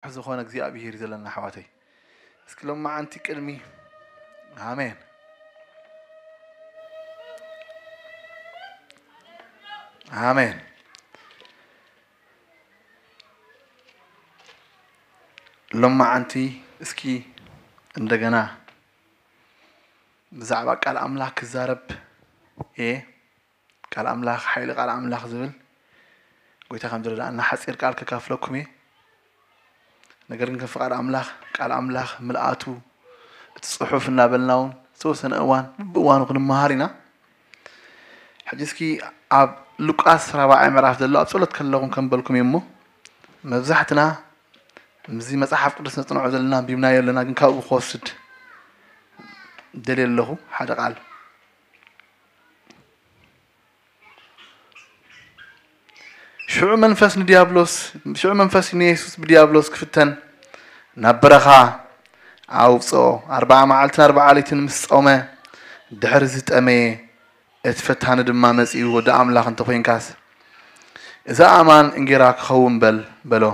ዝኾነ እግዚኣብሔር እዩ ዘለና ኣሕዋተይ። እስኪ ሎማዓንቲ ቅድሚ ኣሜን ኣሜን። ሎማዓንቲ እስኪ እንደገና ብዛዕባ ቃል ኣምላኽ ክዛረብ እየ። ቃል ኣምላኽ ሓይሊ ቃል ኣምላኽ ዝብል ጎይታ ከም ዝረዳእና ሓፂር ቃል ከካፍለኩም እየ። ነገር ግን ከም ፍቓድ ኣምላኽ ቃል ኣምላኽ ምልኣቱ እቲ ፅሑፍ እናበልና እውን ዝተወሰነ እዋን ብእዋኑ ክንመሃር ኢና። ሕጂ እስኪ ኣብ ሉቃስ ራብዓይ ምዕራፍ ዘሎ ኣብ ጸሎት ከለኹም ከም በልኩም እየ እሞ መብዛሕትና ምስዚ መጽሓፍ ቅዱስ ነጽንዖ ዘለና ኣንቢብናዮ ኣለና፣ ግን ካብኡ ክወስድ ደልየ ኣለኹ ሓደ ቃል። ሽዑ መንፈስ ንዲያብሎስ ሽዑ መንፈስ ንየሱስ ብዲያብሎስ ክፍተን ናብ በረኻ ኣውፅኦ። ኣርባዓ መዓልትን ኣርባዓ ለይትን ምስ ጾመ ድሕሪ ዝጠመየ እቲ ፈታኒ ድማ መጺኡ፣ "ወዲ ኣምላኽ እንተ ኾይንካስ፣ እዚ ኣእማን እንጌራ ክኸውን በል" በሎ።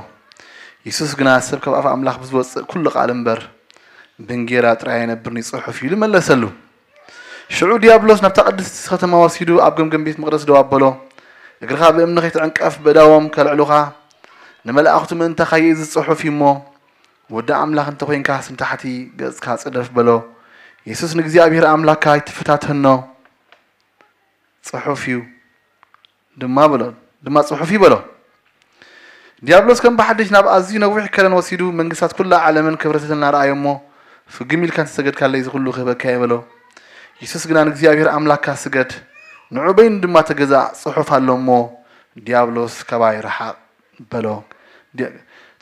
የሱስ ግና፣ "ሰብ ካብ ኣፍ ኣምላኽ ብዝወጽእ ኩሉ ቃል እምበር፣ ብእንጌራ ጥራይ ኣይነብርን እዩ ጽሑፍ" ኢሉ መለሰሉ። ሽዑ ዲያብሎስ ናብታ ቅድስቲ ከተማ ወሲዱ ኣብ ገምገም ቤት መቕደስ ደው ኣበሎ። "እግርኻ ብእምኒ ከይትዕንቀፍ፣ በእዳዎም ከልዕሉኻ ንመላእኽቱ ምእንታኻ ይእዝዝ ጽሑፍ እዩ እሞ፣ ወዲ ኣምላኽ እንተ ኾይንካስ ንታሕቲ ገጽካ ጽደፍ" በሎ። የሱስ ንእግዚኣብሔር ኣምላኽካ ኣይትፈታተኖ፣ ጽሑፍ እዩ ድማ በሎ፣ ድማ ጽሑፍ እዩ በሎ። ዲያብሎስ ከም ብሓድሽ ናብ ኣዝዩ ነዊሕ ከረን ወሲዱ መንግስታት ኩላ ዓለምን ክብረታትን እናረኣዮ እሞ፣ "ፍግም ኢልካ እንተሰገድካለይ እዚ ኩሉ ክህበካ እየ" በሎ። የሱስ ግና "ንእግዚኣብሔር ኣምላኽካ ስገድ፣ ንዑ በይኑ ድማ ተገዛእ፣ ጽሑፍ ኣሎ እሞ፣ ዲያብሎስ ካባይ ርሓቕ" በሎ። ዲ-፣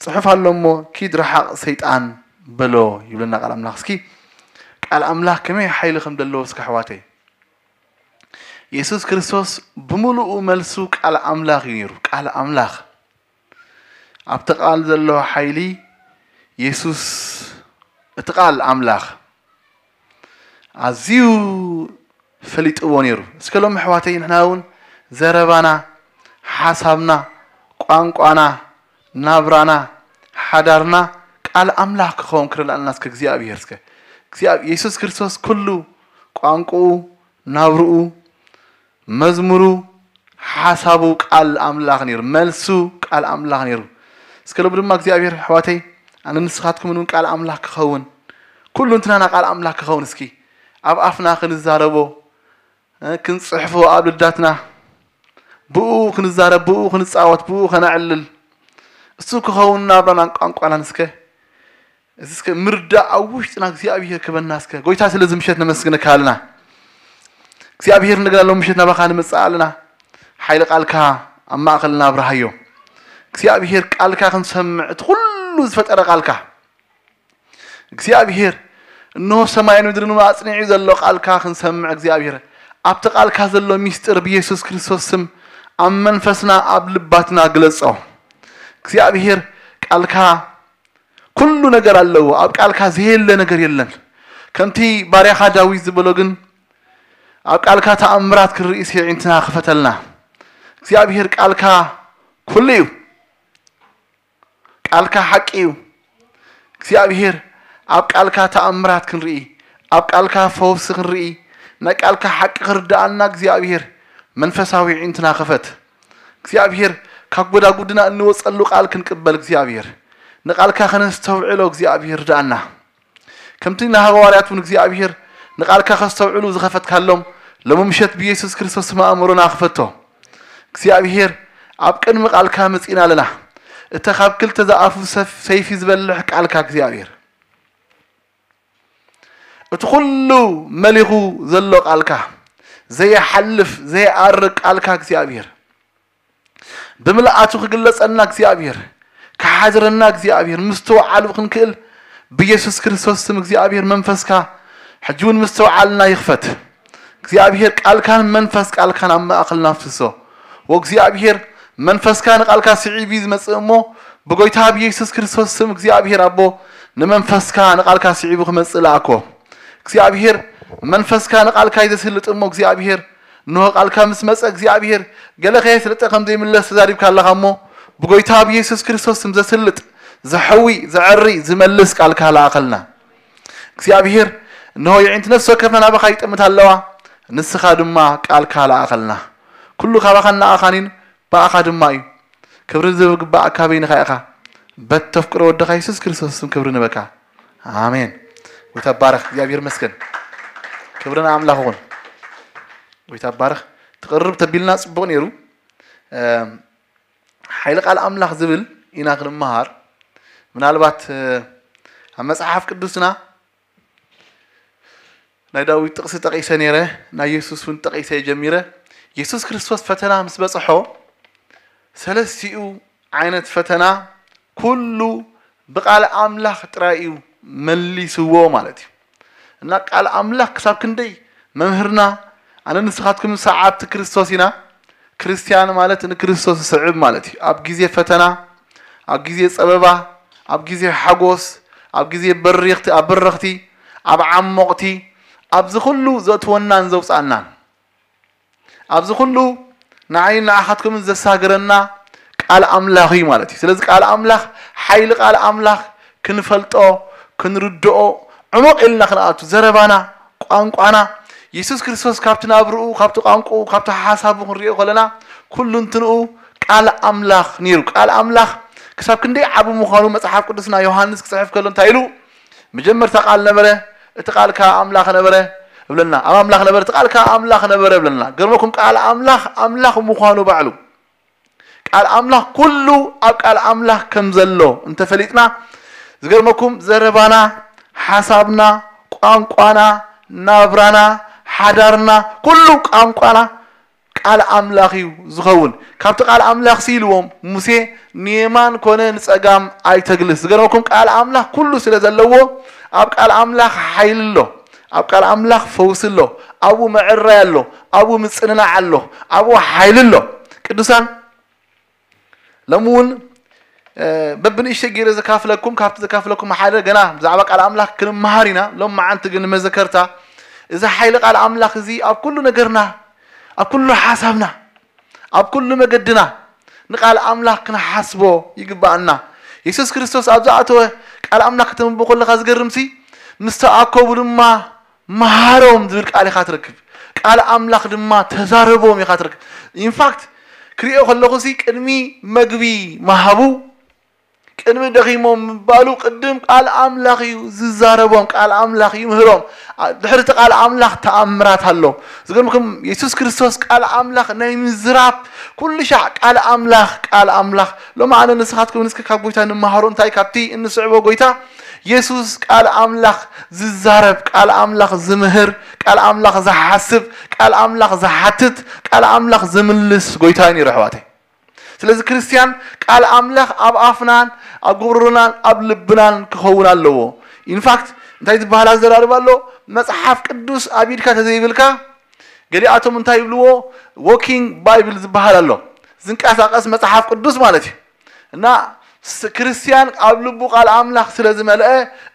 ጽሑፍ ኣሎ እሞ፣ "ኪድ ርሓቕ ሰይጣን" በሎ ይብለና ቃል ኣምላኽ። እስኪ ቃል ኣምላኽ ከመይ ሓይሊ ከም ዘለዎ እስኪ ኣሕዋተይ። የሱስ ክርስቶስ ብምሉኡ መልሱ ቃል ኣምላኽ እዩ ነይሩ። ቃል ኣምላኽ። ኣብቲ ቃል ዘሎ ሓይሊ የሱስ፣ እቲ ቃል ኣምላኽ ኣዝዩ ፈሊጥዎ ነይሩ። እስከ ሎም ኣሕዋተይ ንሕና እውን ዘረባና፣ ሓሳብና፣ ቋንቋና፣ ናብራና፣ ሓዳርና ቃል ኣምላኽ ክኸውን ክረዳእና እስከ እግዚኣብሔር እስከ። እግዚኣብ-፣ የሱስ ክርስቶስ ኩሉ ቋንቋኡ፣ ናብርኡ፣ መዝሙሩ፣ ሓሳቡ ቃል ኣምላኽ ነይሩ። መልሱ ቃል ኣምላኽ ነይሩ። እስከ ሎሚ ድማ እግዚኣብሔር ኣሕዋተይ፣ ኣነ ንስኻትኩምን እውን ቃል ኣምላኽ ክኸውን፣ ኩሉ እንትናና ቃል ኣምላኽ ክኸውን እስኪ። ኣብ ኣፍና ክንዛረቦ፣ እ፣ ክንጽሕፎ ኣብ ልዳትና፣ ብኡ ክንዛረብ፣ ብኡ ክንጻወት፣ ብኡ ከነዕልል፣ እሱ ክኸውን ናብራናን ቋንቋናን እስከ። እዚ እስከ ምርዳእ ኣብ ውሽጥና እግዚኣብሔር ክበና እስከ። ጎይታ ስለዚ ምሸት ነመስግነካ ኣለና። እግዚኣብሔር እንደገና ሎም ምሸት ናባኻ ንምጽእ ኣለና። ሓይሊ ቃልካ ኣብ ማእከልና ኣብርሃዮ። እግዚኣብሔር ቃልካ ክንሰምዕ፣ እቲ ኩሉ ዝፈጠረ ቃልካ እግዚኣብሔር፣ እንሆ ሰማይን ምድርን ኣጽኒዑ ዘሎ ቃልካ ክንሰምዕ እግዚኣብሔር፣ ኣብቲ ቃልካ ዘሎ ሚስጥር ብየሱስ ክርስቶስ ስም ኣብ መንፈስና ኣብ ልባትና ግለጾ። እግዚኣብሔር ቃልካ ኩሉ ነገር ኣለዎ፣ ኣብ ቃልካ ዘየለ ነገር የለን። ከምቲ ባርያኻ ዳዊት ዝበሎ ግን ኣብ ቃልካ ተኣምራት ክንርኢ እስኪ ኣዒንትና ክፈተልና። እግዚኣብሔር ቃልካ ኩሉ እዩ። ቃልካ ሓቂ እዩ። እግዚኣብሔር ኣብ ቃልካ ተኣምራት ክንርኢ፣ ኣብ ቃልካ ፈውሲ ክንርኢ፣ ናይ ቃልካ ሓቂ ክርድኣና እግዚኣብሔር መንፈሳዊ ኣዒንትና ክፈት። እግዚኣብሔር ካብ ጎዳጉድና እንወፀሉ ቃል ክንቅበል እግዚኣብሔር ንቃልካ ከነስተውዕሎ እግዚኣብሔር ርድኣና። ከምቲ ንሃዋርያት እውን እግዚኣብሔር ንቃልካ ከስተውዕሉ ዝኸፈትካሎም ሎሚ ምሸት ብየሱስ ክርስቶስ ስም ኣእምሮና ክፈቶ። እግዚኣብሔር ኣብ ቅድሚ ቃልካ መጺእና ኣለና። እተ ካብ ክልተ ዝኣፉ ሰፍ-፣ ሰይፊ ዝበልሕ ቃልካ እግዚኣብሔር። እቲ ኩሉ መሊኹ ዘሎ ቃልካ፣ ዘይሓልፍ፣ ዘይኣርግ ቃልካ እግዚኣብሔር። ብምልኣቱ ክግለጸልና እግዚኣብሔር፣ ክሓድረና እግዚኣብሔር፣ ምስትውዓሉ ክንክእል ብየሱስ ክርስቶስ ስም እግዚኣብሔር መንፈስካ ሕጂ እውን ምስትውዓልና ይኽፈት። እግዚኣብሔር ቃልካን መንፈስ ቃልካን ኣብ ማእከልና ኣፍስሶ። ወእግዚኣብሔር መንፈስካ ንቃልካ ስዒቡ እዩ ዝመጽእ እሞ ብጎይታ ብየሱስ ክርስቶስ ስም እግዚኣብሔር ኣቦ ንመንፈስካ ንቃልካ ስዒቡ ክመጽእ ለኣኮ። እግዚኣብሔር መንፈስካ ንቃልካ እዩ ዘስልጥ እሞ እግዚኣብሔር እንሆ ቃልካ ምስ መጸ እግዚኣብሔር ገለ ከየስልጠ ከም ዘይምለስ ተዛሪብካ ኣለኻ እሞ ብጎይታ ብየሱስ ክርስቶስ ስም ዘስልጥ ዘሐዊ፣ ዘዐሪ፣ ዝመልስ ቃልካ ለኣኸልና። እግዚኣብሔር፣ እነሆ የዒንቲ ነፍሲ ወከፍና ናባኻ ይጥምታ ኣለዋ፣ ንስኻ ድማ ቃልካ ለኣኸልና። ኩሉ ካባኻን ንኣኻን እዩን ብኣኻ ድማ እዩ። ክብሪ ዝግባእ ካበይንኻ ኢኻ። በተፍቅሮ ወድኻ የሱስ ክርስቶስ ስም ክብሪ ንበካ። ኣሜን። ጎይታ ባረኽ። እግዚኣብሔር መስገን። ክብሪ ንኣምላኽ ይኹን። ጎይታ ባረኽ። ትቕርብ ተቢልና ጽቡቕ ነይሩ። እም፣ ሓይሊ ቃል ኣምላኽ ዝብል ኢና ክንመሃር። ምናልባት፣ እ፣ ኣብ መጽሓፍ ቅዱስና ናይ ዳዊት ጥቕሲ ጠቒሰ ነይረ፣ ናይ የሱስ እውን ጠቒሰ ጀሚረ። የሱስ ክርስቶስ ፈተና ምስ በጽሖ፣ ሰለስቲኡ ዓይነት ፈተና ኩሉ ብቃል ኣምላኽ ጥራይ እዩ መሊስዎ ማለት እዩ። እና ቃል ኣምላኽ ክሳብ ክንደይ መምህርና፣ ኣነ ንስኻትኩም ሰዓብቲ ክርስቶስ ኢና። ክርስትያን ማለት ንክርስቶስ ዝስዕብ ማለት እዩ። ኣብ ግዜ ፈተና፣ ኣብ ግዜ ጸበባ፣ ኣብ ግዜ ሓጎስ፣ ኣብ ግዜ በሪኽቲ፣ ኣብ በረኽቲ፣ ኣብ ዓሞቕቲ፣ ኣብዚ ኩሉ ዘእትወናን ዘውጽኣናን፣ ኣብዚ ኩሉ ንዓይን ንዓኻትኩምን ዘሳግረና ቃል ኣምላኽ እዩ ማለት እዩ። ስለዚ ቃል ኣምላኽ፣ ሓይሊ ቃል ኣምላኽ ክንፈልጦ፣ ክንርድኦ፣ ዕሙቕ ኢልና ክንኣቱ፣ ዘረባና፣ ቋንቋና፣ የሱስ ክርስቶስ ካብቲ ናብርኡ፣ ካብቲ ቋንቋኡ፣ ካብቲ ሓሳቡ ክንሪኦ ከለና፣ ኩሉ እንትንኡ ቃል ኣምላኽ ነይሩ። ቃል ኣምላኽ ክሳብ ክንደይ ዓቢ ምዃኑ መጽሓፍ ቅዱስና ዮሃንስ ክጽሕፍ ከሎ እንታይ ኢሉ? መጀመርታ ቃል ነበረ፣ እቲ ቃል ከኣ ኣምላኽ ነበረ እብለና። ኣብ ኣምላኽ ነበረ፣ እቲ ቃል ከኣ ኣምላኽ ነበረ እብለና። ገርመኩም ቃል ኣምላኽ፣ ኣምላኽ ምዃኑ ባዕሉ። ቃል ኣምላኽ ኩሉ ኣብ ቃል ኣምላኽ ከም ዘሎ እንተፈሊጥና፣ ዝገርመኩም ዘረባና፣ ሓሳብና፣ ቋንቋና፣ ናብራና፣ ሓዳርና፣ ኩሉ ቋንቋና ቃል ኣምላኽ እዩ ዝኸውን። ካብቲ ቃል ኣምላኽ ሲ ኢልዎም ሙሴ ንየማን ኮነ ንጸጋም ኣይተግልስ። ዝገርመኩም ቃል ኣምላኽ ኩሉ ስለ ዘለዎ ኣብ ቃል ኣምላኽ ሓይሊ ኣሎ። ኣብ ቃል ኣምላኽ ፈውሲ ኣሎ። ኣብኡ ምዕራይ ኣሎ። ኣብኡ ምጽንናዕ ኣሎ። ኣብኡ ሓይሊ ኣሎ። ቅዱሳን ሎሚ እውን፣ እ፣ በብንእሽተይ ገይረ ዘካፍለኩም፣ ካብቲ ዘካፍለኩም ሓደ ገና ብዛዕባ ቃል ኣምላኽ ክንመሃር ኢና። ሎም መዓንቲ ግን መዘከርታ፣ እዚ ሓይሊ ቃል ኣምላኽ እዚ ኣብ ኩሉ ነገርና፣ ኣብ ኩሉ ሓሳብና፣ ኣብ ኩሉ መገድና ንቃል ኣምላኽ ክንሓስቦ ይግባኣና። የሱስ ክርስቶስ ኣብ ዝኣተወ ቃል ኣምላኽ ከተንብቦ ከለኻ ዝገርምሲ፣ ምስ ተኣከቡ ድማ መሃሮም ዝብል ቃል ኢኻ ትረክብ። ቃል ኣምላኽ ድማ ተዛረቦም ኢኻ ትረክብ። ኢንፋክት ክሪኦ ከለኹ ሲ ቅድሚ መግቢ ምሃቡ፣ ቅድሚ ደኺሞም ምባሉ ቅድም ቃል ኣምላኽ እዩ ዝዛረቦም፣ ቃል ኣምላኽ ይምህሮም። አ-፣ ድሕሪ እቲ ቃል ኣምላኽ ተኣምራት ኣሎ። ዝገርምኩም የሱስ ክርስቶስ ቃል ኣምላኽ ናይ ምዝራብ ኩሉ ሻዕ ቃል ኣምላኽ፣ ቃል ኣምላኽ። ሎሚ ኣነ ንስኻትኩም ንስኪ ካብ ጎይታ ንመሃሮ እንታይ ካብቲ እንስዕቦ ጎይታ የሱስ ቃል ኣምላኽ ዝዛረብ፣ ቃል ኣምላኽ ዝምህር፣ ቃል ኣምላኽ ዝሓስብ፣ ቃል ኣምላኽ ዝሓትት፣ ቃል ኣምላኽ ዝምልስ ጎይታ እዩ ነይሩ ኣሕዋተይ። ስለዚ ክርስትያን ቃል ኣምላኽ ኣብ ኣፍናን ኣብ ጉሮሮናን ኣብ ልብናን ክኸውን ኣለዎ። ኢንፋክት እንታይ ዝበሃል ኣዘራርባ ኣሎ? መጽሓፍ ቅዱስ ኣብ ኢድካ ተዘይብልካ፣ ገሊኣቶም እንታይ ይብልዎ? ዎኪንግ ባይብል ዝበሃል ኣሎ። ዝንቀሳቐስ መጽሓፍ ቅዱስ ማለት እዩ። እና ስ-፣ ክርስትያን ኣብ ልቡ ቃል ኣምላኽ ስለ ዝመልአ፣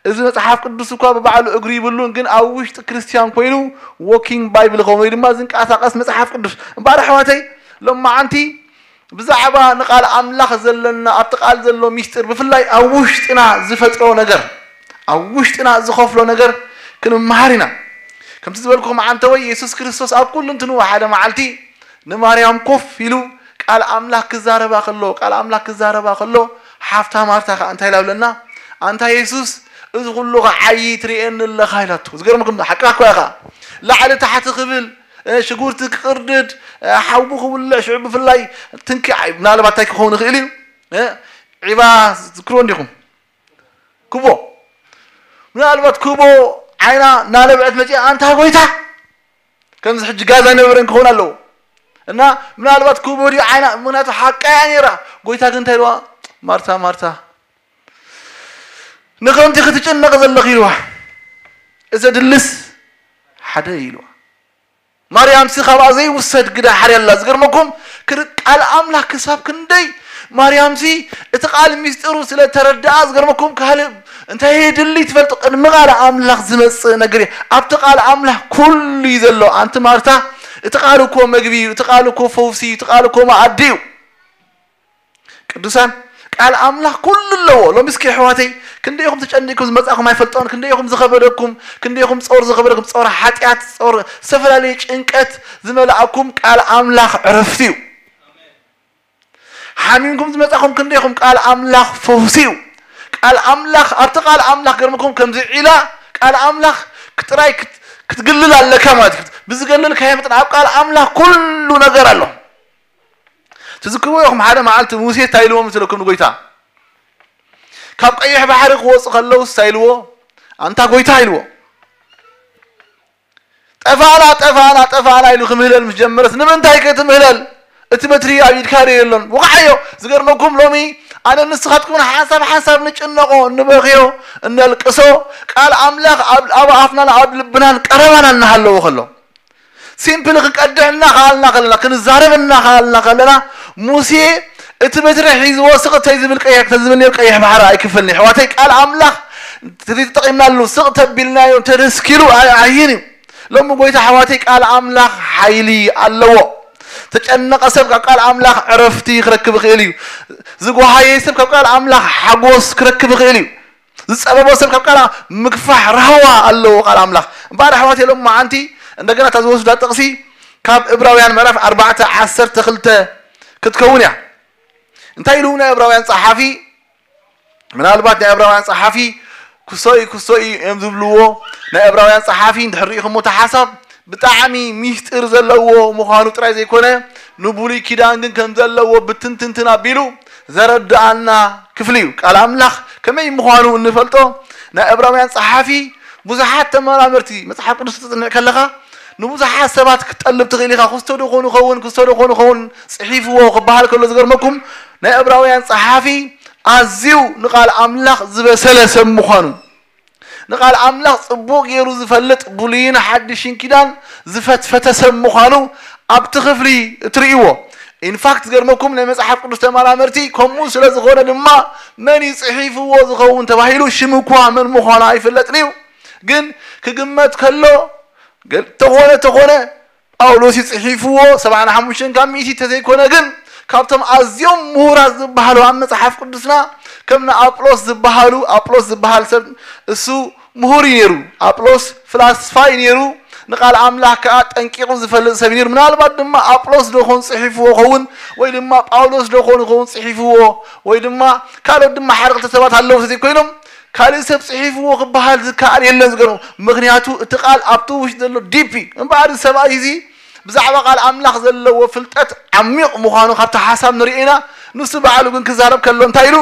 እዚ መጽሓፍ ቅዱስ እኳ ብባዕሉ እግሪ ይብሉን፣ ግን ኣብ ውሽጢ ክርስትያን ኮይኑ ዎኪንግ ባይብል ይኸውን፣ ወይ ድማ ዝንቀሳቐስ መጽሓፍ ቅዱስ። እምበኣር ኣሕዋተይ፣ ሎማዓንቲ ብዛዕባ ንቃል ኣምላኽ ዘለና፣ ኣብቲ ቃል ዘሎ ሚስጢር፣ ብፍላይ ኣብ ውሽጥና ዝፈጥሮ ነገር፣ ኣብ ውሽጥና ዝኸፍሎ ነገር ክንመሃር ኢና። ከምቲ ዝበልኩኹም ዓንተወይ፣ የሱስ ክርስቶስ ኣብ ኩሉ እንትንኡ ሓደ መዓልቲ ንማርያም ኮፍ ኢሉ ቃል ኣምላኽ ክዛረባ ከሎ፣ ቃል ኣምላኽ ክዛረባ ከሎ፣ ሓፍታ ማርታ ኸኣ እንታይ ኢላ ብለና? "ኣንታ የሱስ፣ እዚ ኩሉ ኸዓዪ ትርእየኒ ኣለኻ?" ኢላቶ። ዝገርመኩም፣ ሓቃ እኳ ኢኻ። ላዕሊ ታሕቲ ክብል፣ እ፣ ሽጉርቲ ክቕርድድ፣ እ፣ ሓዊ ክውልዕ፣ ሽዑ ብፍላይ ትንኪ ዓይ-፣ ምናልባት እንታይ ክኸውን ይኽእል እዩ? እ፣ ዒባ ትዝክርዎ እንዲኹም? ክቦ። ምናልባት ክቦ ዓይና እናነብዐት መጺኣ፣ "ኣንታ ጎይታ!" ከምዚ ሕጂ ጋዛ ኣይነበረን ክኸውን ኣለዎ። እና ምናልባት ክቦ ድዩ ዓይና፣ ምኽንያቱ ሓቃ እያ ነይራ። ጎይታ ግን እንታይ ኢልዋ? "ማርታ፣ ማርታ፣ ንኸምቲ ክትጭነቕ ዘለኺ?" ኢልዋ። "እዚ ድልስ ሓደ እዩ" ኢልዋ። ማርያምሲ ካብኣ ዘይውሰድ ግዳ ሓርያ ኣላ። ዝገርመኩም፣ ክር-፣ ቃል ኣምላኽ ክሳብ ክንደይ ማርያምሲ እቲ ቃል ሚስጢሩ ስለ ተረድኣ፣ ዝገርመኩም፣ ካልእ እንታይ የድሊ ትፈልጡ? ቅድሚ ቃል ኣምላኽ ዝመጽእ ነገር እዩ። ኣብቲ ቃል ኣምላኽ ኩሉ እዩ ዘሎ። ኣንቲ ማርታ፣ እቲ ቃል እኮ መግቢ እዩ፣ እቲ ቃል እኮ ፈውሲ እዩ፣ እቲ ቃል እኮ መኣዲ እዩ። ቅዱሳን፣ ቃል ኣምላኽ ኩሉ ኣለዎ። ሎሚ እስኪ ኣሕዋተይ፣ ክንደይ ኢኹም ተጨኒቅኩም ዝመጻእኩም ኣይፈልጦን፣ ክንደይ ኢኹም ዝኸበደኩም፣ ክንደይ ኢኹም ጾር ዝኸበደኩም፣ ጾር ሓጢኣት፣ ጾር ዝተፈላለየ ጭንቀት ዝመልኣኩም፣ ቃል ኣምላኽ ዕረፍቲ እዩ። ሓሚምኩም ዝመጻኹም ክንደይ ኢኹም፣ ቃል ኣምላኽ ፈውሲ እዩ። ቃል ኣምላኽ፣ ኣብቲ ቃል ኣምላኽ ገርምኩም ከምዚ ዒላ ቃል ኣምላኽ ክትራይ ክት- ክትግልል ኣለካ ማለት እዩ። ብዝገልልካዮ መጠን ኣብ ቃል ኣምላኽ ኩሉ ነገር ኣሎ። ትዝክርዎ ኢኹም ሓደ መዓልቲ ሙሴ እንታይ ኢልዎ ምስለኩም ንጎይታ ካብ ቀይሕ ባሕሪ ክወፁ ከለውስ እንታይ ኢልዎ? ኣንታ ጎይታ ኢልዎ። ጠፋና ጠፋና ጠፋና ኢሉ ክምህለል ምስ ጀመረስ ንምንታይ ከ ትምህለል? እቲ በትሪ ኣብ ኢድካ ዶ የሎን? ወቕዓዮ። ዝገርመኩም ሎሚ ኣነ ንስኻትኩምን ሓንሳብ ሓንሳብ ንጭነቆ፣ እንበኽዮ፣ እነልቅሶ፣ ቃል ኣምላኽ ኣብ ኣፍናን ኣብ ልብናን ቀረባና እናሃለዎ ከሎ ሲምፕሊ ክንቀድሕ እናኸኣልና ከለና ክንዛረብ እናኸኣልና ከለና ሙሴ እቲ በትሪ ሒዝዎ ስቕ ተዝብል ቀይሕ ተዝብል ነይሩ ቀይሕ ባሕሪ ኣይክፈልኒ። ኣሕዋተይ ቃል ኣምላኽ ተዘይተጠቒምናሉ ስቕ ተቢልናዮ ተደስኪሉ ኣይዓይን እዩ። ሎሚ ጎይታ ኣሕዋተይ ቃል ኣምላኽ ሓይሊ ኣለዎ። ተጨነቐ ሰብ ካብ ቃል ኣምላኽ ዕረፍቲ ክረክብ ይኽእል እዩ። ዝጓሃየ ሰብ ካብ ቃል ኣምላኽ ሓጎስ ክረክብ ይኽእል እዩ። ዝጸበቦ ሰብ ካብ ቃል ምግፋሕ ራህዋ ኣለዎ ቃል ኣምላኽ። እምበኣር ኣሕዋት የሎም መዓንቲ እንደገና እታ ዝወስዳ ጥቕሲ ካብ እብራውያን ምዕራፍ ኣርባዕተ ዓሰርተ ክልተ ክትከውን እያ። እንታይ ኢሉ ናይ እብራውያን ጸሓፊ? ምናልባት ናይ እብራውያን ጸሓፊ ክሶይ ክሶይ እዮም ዝብልዎ። ናይ እብራውያን ጸሓፊ እንድሕር ርኢኹሞ እቲ ሓሳብ ብጣዕሚ ሚስጢር ዘለዎ ምዃኑ ጥራይ ዘይኮነ ንብሉይ ኪዳን ግን ከም ዘለዎ ብትንትንትን ኣቢሉ ዘረድኣና ክፍሊ እዩ። ቃል ኣምላኽ ከመይ ምዃኑ እንፈልጦ ናይ ዕብራውያን ጸሓፊ ብዙሓት ተመራመርቲ መጽሓፍ ቅዱስ ክትጽንዕ ከለኻ ንብዙሓት ሰባት ክትጠልብ ትኽእል ኢኻ። ክስቶ ዶ ኾኑ ኸውን ክስቶ ዶ ኾኑ ኸውን ጽሒፍዎ ክበሃል ከሎ ዝገርመኩም ናይ ዕብራውያን ጸሓፊ ኣዝዩ ንቃል ኣምላኽ ዝበሰለ ሰብ ምዃኑ ንቃል ኣምላኽ ጽቡቕ ገይሩ ዝፈልጥ ብሉይን ሓድሽን ኪዳን ዝፈትፈተ ሰብ ምዃኑ ኣብቲ ክፍሊ እትርእይዎ። ኢንፋክት ዝገርመኩም ናይ መጽሓፍ ቅዱስ ተመራመርቲ ከምኡ ስለ ዝኾነ ድማ መን እዩ ጽሒፍዎ ዝኸውን ተባሂሉ ሽም እኳ መን ምዃኑ ኣይፍለጥን እዩ። ግን ክግመት ከሎ ተኾነ ተኾነ ጳውሎስ እዩ ጽሒፍዎ ሰብዓን ሓሙሽተን ካብ ሚእቲ ተዘይኮነ ግን ካብቶም ኣዝዮም ምሁራት ዝበሃሉ ኣብ መጽሓፍ ቅዱስና ከም ንኣጵሎስ ዝበሃሉ ኣጵሎስ ዝበሃል ሰብ እሱ ምሁር እዩ ነይሩ። ኣጵሎስ ፍላስፋ እዩ ነይሩ። ንቃል ኣምላኽ ከኣ ጠንቂቑ ዝፈልጥ ሰብ እዩ ነይሩ። ምናልባት ድማ ኣጵሎስ ዶ ኾን ጽሒፍዎ ኸውን ወይ ድማ ጳውሎስ ዶ ኾን ኸውን ጽሒፍዎ ወይ ድማ ካልኦት ድማ ሓደ ክልተ ሰባት ኣለዉ ተዘይኮይኖም ካልእ ሰብ ጽሒፍዎ ክበሃል ዝከኣል የለን ዝገርሙ። ምኽንያቱ እቲ ቃል ኣብቲ ውሽጢ ዘሎ ዲፕ እዩ። እምበኣር እዚ ሰብኣይ እዚ ብዛዕባ ቃል ኣምላኽ ዘለዎ ፍልጠት ዓሚቕ ምዃኑ ካብቲ ሓሳብ ንርኢ ኢና። ንሱ ባዕሉ ግን ክዛረብ ከሎ እንታይ ኢሉ?